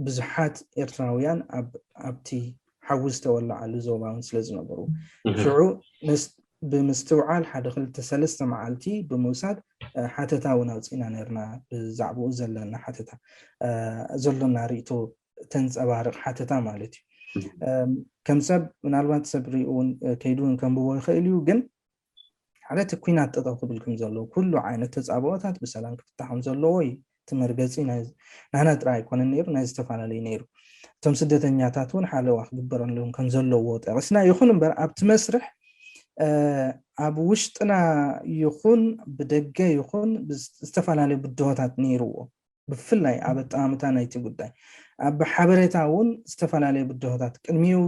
ብዙሓት ኤርትራውያን ኣብቲ ሓዊ ዝተወለዓሉ ዞባ እውን ስለ ዝነበሩ ሽዑ ብምስትውዓል ሓደ ክልተ ሰለስተ መዓልቲ ብምውሳድ ሓተታ እውን ኣውፅእና ነርና ብዛዕባኡ ዘለና ሓተታ ዘሎና ርእቶ ተንፀባርቕ ሓተታ ማለት እዩ። ከም ሰብ ምናልባት ሰብ ሪኡ እውን ከይዱ እውን ከንብቦ ይኽእል እዩ ግን ሓደ እቲ ኩናት ጠጠው ክብል ከም ዘለዎ ኩሉ ዓይነት ተፃብኦታት ብሰላም ክፍታሕ ከም ዘለዎ እዩ እቲ መርገፂ ናህና ጥራይ ኣይኮነን ነይሩ ናይ ዝተፈላለዩ ነይሩ። እቶም ስደተኛታት እውን ሓለዋ ክግበረሎም ከም ዘለዎ ጠቂስና ይኹን እምበር ኣብቲ መስርሕ ኣብ ውሽጥና ይኹን ብደገ ይኹን ዝተፈላለዩ ብድሆታት ነይርዎ። ብፍላይ ኣብ ኣጠማምታ ናይቲ ጉዳይ ኣብ ሓበሬታ እውን ዝተፈላለዩ ብድሆታት ቅድሚኡ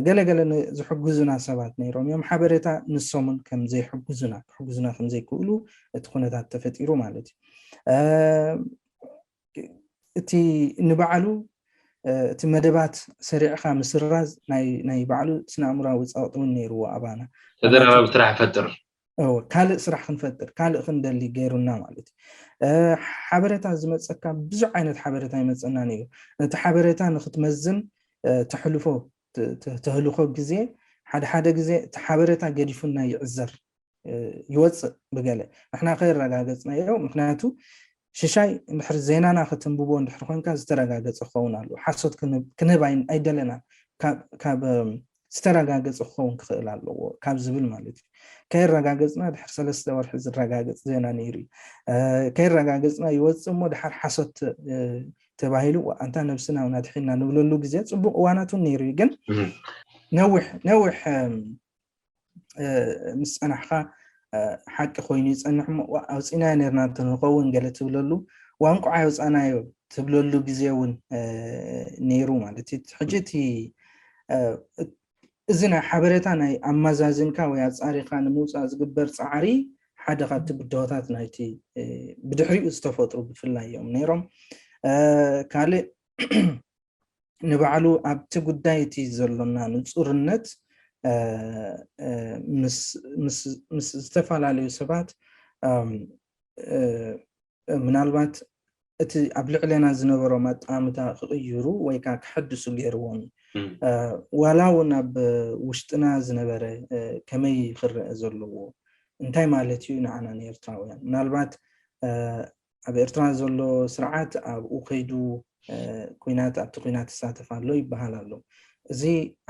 ገለገለ ዝሕግዙና ሰባት ነይሮም እዮም። ሓበሬታ ንሶምን ከም ዘይሕግዙና ክሕግዙና ከም ዘይክእሉ እቲ ኩነታት ተፈጢሩ ማለት እዩ። እቲ ንባዕሉ እቲ መደባት ሰሪዕካ ምስራዝ ናይ ባዕሉ ስነ ኣእምራዊ ፀቕጢ እውን ነይርዎ ኣባና። ተደራራቢ ስራሕ ፈጥር። ካልእ ስራሕ ክንፈጥር ካልእ ክንደሊ ገይሩና ማለት እዩ። ሓበሬታ ዝመፀካ ብዙሕ ዓይነት ሓበሬታ ይመፀና ነይሩ። ነቲ ሓበሬታ ንክትመዝን ተሕልፎ ተህልኮ ግዜ ሓደ ሓደ ግዜ እቲ ሓበሬታ ገዲፉና ይዕዘር ይወፅእ ብገለ ንሕና ከይረጋገፅናዮ ምክንያቱ ሽሻይ እንድሕር ዜናና ክትንብቦ እንድሕር ኮንካ ዝተረጋገፀ ክኸውን ኣለዎ። ሓሶት ክንህብ ኣይደለና ካብ ዝተረጋገፀ ክኸውን ክኽእል ኣለዎ ካብ ዝብል ማለት እዩ። ከይረጋገፅና ድሕር ሰለስተ ወርሒ ዝረጋገፅ ዜና ነይሩ እዩ። ከይረጋገፅና ይወፅእ እሞ ድሓር ሓሶት ተባሂሉ ኣንታ ነብስና እውን ኣድሒንና ንብለሉ ግዜ ፅቡቅ እዋናት እውን ነይሩ እዩ። ግን ነዊሕ ነዊሕ ምስ ፀናሕካ ሓቂ ኮይኑ ይፀንሕ እሞ ኣውፂናዮ ነርና እንተንኸውን ገለ ትብለሉ ዋንቋ ኣይወፃናዮ ትብለሉ ግዜ እውን ነይሩ ማለት እዩ። ሕጂ እቲ እዚ ናይ ሓበሬታ ናይ ኣመዛዚንካ ወይ ኣጻሪኻ ንምውፃእ ዝግበር ፃዕሪ ሓደ ካብቲ ብድሆታት ናይቲ ብድሕሪኡ ዝተፈጥሩ ብፍላይ እዮም ነይሮም። ካልእ ንባዕሉ ኣብቲ ጉዳይ እቲ ዘሎና ንፁርነት ምስ ዝተፈላለዩ ሰባት ምናልባት እቲ ኣብ ልዕሌና ዝነበሮም ኣጠማምታ ክቕይሩ ወይ ከዓ ክሕድሱ ገይርዎም እዩ። ዋላ እውን ኣብ ውሽጥና ዝነበረ ከመይ ክረአ ዘለዎ፣ እንታይ ማለት እዩ ንዓና ንኤርትራውያን? ምናልባት ኣብ ኤርትራ ዘሎ ስርዓት ኣብኡ ከይዱ ኩናት ኣብቲ ኩናት ይሳተፍ ኣሎ ይበሃል ኣሎ። እዚ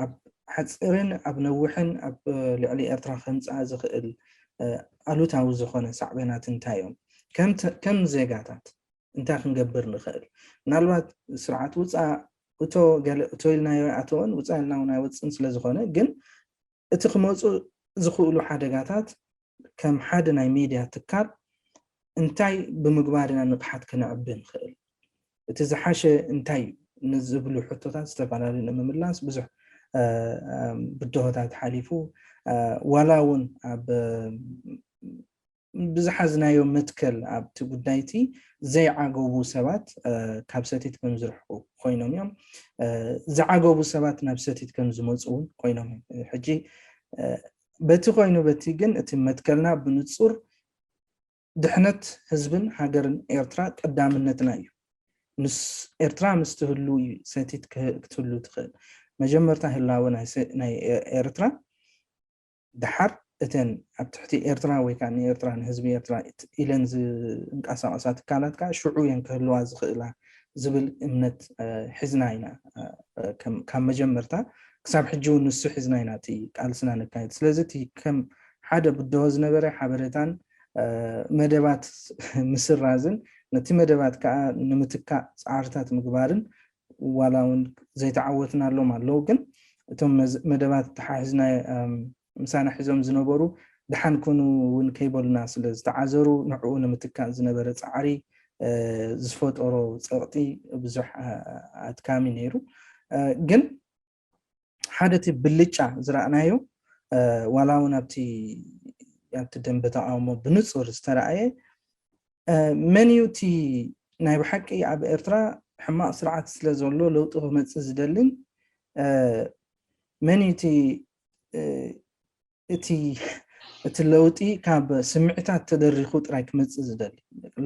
ኣብ ሓፂርን ኣብ ነዊሕን ኣብ ልዕሊ ኤርትራ ከምፅኣ ዝኽእል ኣሉታዊ ዝኾነ ሳዕቤናት እንታይ እዮም? ከም ዜጋታት እንታይ ክንገብር ንኽእል? ምናልባት ስርዓት ውፃ እቶ ገለ እቶ ኢልናዮ ኣይኣተወን፣ ውፃ ኢልና እውን ኣይወፅን ስለዝኾነ፣ ግን እቲ ክመፁ ዝኽእሉ ሓደጋታት ከም ሓደ ናይ ሚድያ ትካል እንታይ ብምግባር ኢና ንቕሓት ክነዕቢ ንኽእል? እቲ ዝሓሸ እንታይ እዩ ንዝብሉ ሕቶታት ዝተፈላለዩ ንምምላስ ብዙሕ ብድሆታት ሓሊፉ ዋላ እውን ኣብ ብዝሓዝናዮ መትከል ኣብቲ ጉዳይቲ ዘይዓገቡ ሰባት ካብ ሰቲት ከም ዝርሕቁ ኮይኖም እዮም። ዝዓገቡ ሰባት ናብ ሰቲት ከም ዝመፁ እውን ኮይኖም እዮም። ሕጂ በቲ ኮይኑ በቲ ግን እቲ መትከልና ብንፁር ድሕነት ህዝብን ሃገርን ኤርትራ ቀዳምነትና እዩ። ምስ ኤርትራ ምስ ትህሉ እዩ ሰቲት ክትህሉ ትኽእል። መጀመርታ ህላወ ናይ ኤርትራ፣ ደሓር እተን ኣብ ትሕቲ ኤርትራ ወይ ከዓ ንኤርትራ ንህዝቢ ኤርትራ ኢለን ዝንቀሳቐሳ ትካላት ከዓ ሽዑ እየን ክህልዋ ዝኽእላ ዝብል እምነት ሒዝና ኢና። ካብ መጀመርታ ክሳብ ሕጂ እውን ንሱ ሒዝና ኢና እቲ ቃልስና ነካይድ። ስለዚ እቲ ከም ሓደ ብድሆ ዝነበረ ሓበሬታን መደባት ምስራዝን ነቲ መደባት ከዓ ንምትካእ ፃዕርታት ምግባርን ዋላ እውን ዘይተዓወትናሎም ኣለዉ፣ ግን እቶም መደባት ተሓሒዝና ምሳና ሒዞም ዝነበሩ ደሓን ኩኑ እውን ከይበሉና ስለ ዝተዓዘሩ ንዕኡ ንምትካእ ዝነበረ ፃዕሪ ዝፈጠሮ ፀቕጢ ብዙሕ ኣድካሚ ነይሩ። ግን ሓደ እቲ ብልጫ ዝረኣናዮ ዋላ እውን ኣብቲ ኣብቲ ደንበ ተቃውሞ ብንፁር ዝተረኣየ መን እዩ እቲ ናይ ብሓቂ ኣብ ኤርትራ ሕማቕ ስርዓት ስለ ዘሎ ለውጢ ክመፅእ ዝደልን መን እዩ እቲ እቲ እቲ ለውጢ ካብ ስምዒታት ተደሪኹ ጥራይ ክመፅእ ዝደሊ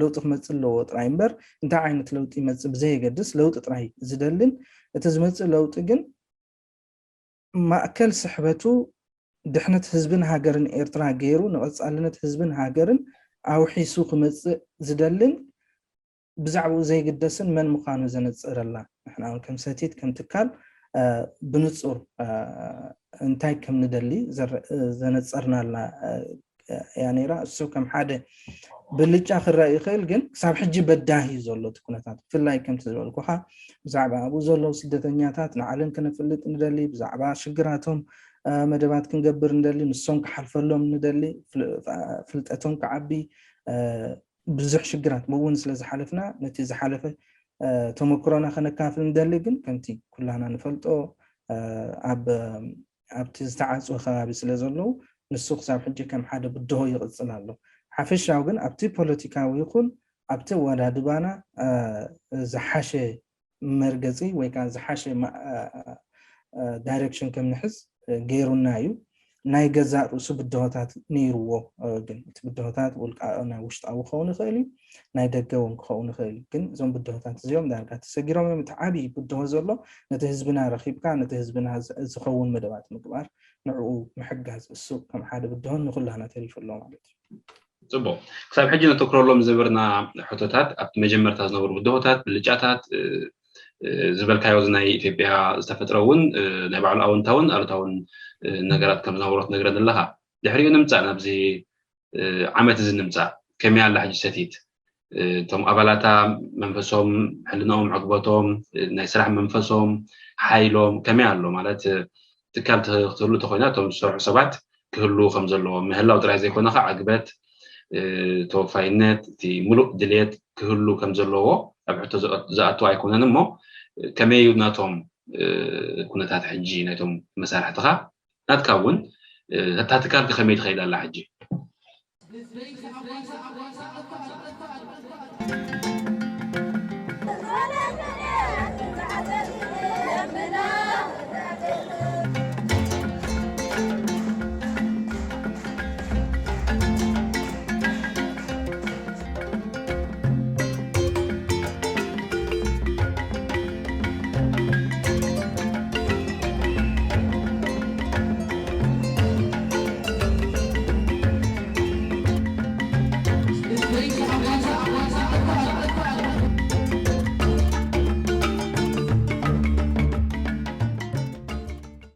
ለውጢ ክመፅእ ኣለዎ ጥራይ እምበር እንታይ ዓይነት ለውጢ ይመፅእ ብዘየገድስ ለውጢ ጥራይ ዝደልን እቲ ዝመፅእ ለውጢ ግን ማእከል ስሕበቱ ድሕነት ህዝብን ሃገርን ኤርትራ ገይሩ ንቐጻልነት ህዝብን ሃገርን ኣውሒሱ ክመጽእ ዝደልን ብዛዕባኡ ዘይግደስን መን ምዃኑ ዘነጽረላ ንሕና እውን ከም ሰቲት ከም ትካል ብንጹር እንታይ ከም ንደሊ ዘነጸርናላ እያ ነይራ። እሱ ከም ሓደ ብልጫ ክረአ ይኽእል፣ ግን ክሳብ ሕጂ በዳሂ እዩ ዘሎ እቲ ኩነታት። ብፍላይ ከምቲ ዝበልኩኻ ብዛዕባ ኣብኡ ዘለዉ ስደተኛታት ንዓለም ከነፍልጥ ንደሊ፣ ብዛዕባ ሽግራቶም መደባት ክንገብር ንደሊ፣ ንሶም ክሓልፈሎም ንደሊ፣ ፍልጠቶም ክዓቢ ብዙሕ ሽግራት ብእውን ስለ ዝሓለፍና ነቲ ዝሓለፈ ተመክሮና ከነካፍል ንደሊ። ግን ከምቲ ኩላና ንፈልጦ ኣብ ኣብቲ ዝተዓፅወ ከባቢ ስለ ዘለዉ ንሱ ክሳብ ሕጂ ከም ሓደ ብድሆ ይቕፅል ኣሎ። ሓፈሻዊ ግን ኣብቲ ፖለቲካዊ ይኹን ኣብቲ ኣወዳድባና ዝሓሸ መርገፂ ወይ ከዓ ዝሓሸ ዳይሬክሽን ከም ንሕዝ ገይሩና እዩ። ናይ ገዛእ ርእሱ ብድሆታት ነይርዎ፣ ግን እቲ ብድሆታት ውልቃ ናይ ውሽጣዊ ክኸውን ይኽእል እዩ፣ ናይ ደገ እውን ክኸውን ይኽእል እዩ። ግን እዞም ብድሆታት እዚኦም ዳርጋ ተሰጊሮም እዮም። እቲ ዓብዪ ብድሆ ዘሎ ነቲ ህዝብና ረኺብካ ነቲ ህዝብና ዝኸውን መደባት ምግባር፣ ንዕኡ ምሕጋዝ፣ እሱ ከም ሓደ ብድሆን ንኩላና ተሪፉ ኣሎ ማለት እዩ። ፅቡቅ፣ ክሳብ ሕጂ ነተኩረሎም ዝነበርና ሕቶታት ኣብቲ መጀመርታ ዝነበሩ ብድሆታት፣ ብልጫታት ዝበልካዮ ናይ ኢትዮጵያ ዝተፈጥረ እውን ናይ ባዕሉ ኣወንታውን ኣሉታውን ነገራት ከም ዝነበሮ ትነግረኒ ኣለኻ። ድሕሪኡ ንምፃእ ናብዚ ዓመት እዚ ንምፃእ ከመይ ኣላ ሕጂ ሰቲት? እቶም ኣባላታ መንፈሶም፣ ሕልናኦም፣ ዕግበቶም፣ ናይ ስራሕ መንፈሶም፣ ሓይሎም ከመይ ኣሎ ማለት ትካል ክትህሉ ተኮይና እቶም ዝሰርሑ ሰባት ክህልዉ ከም ዘለዎም ምህላው ጥራይ ዘይኮነ ከዓ ዕግበት፣ ተወፋይነት፣ እቲ ሙሉእ ድልየት ክህሉ ከም ዘለዎ ኣብ ሕቶ ዝኣቱ ኣይኮነን። እሞ ከመይ እዩ ናቶም ኩነታት ሕጂ ናይቶም መሳርሕትኻ ናትካ እውን እታ ትካል ከመይ ትኸይድ ኣላ ሕጂ?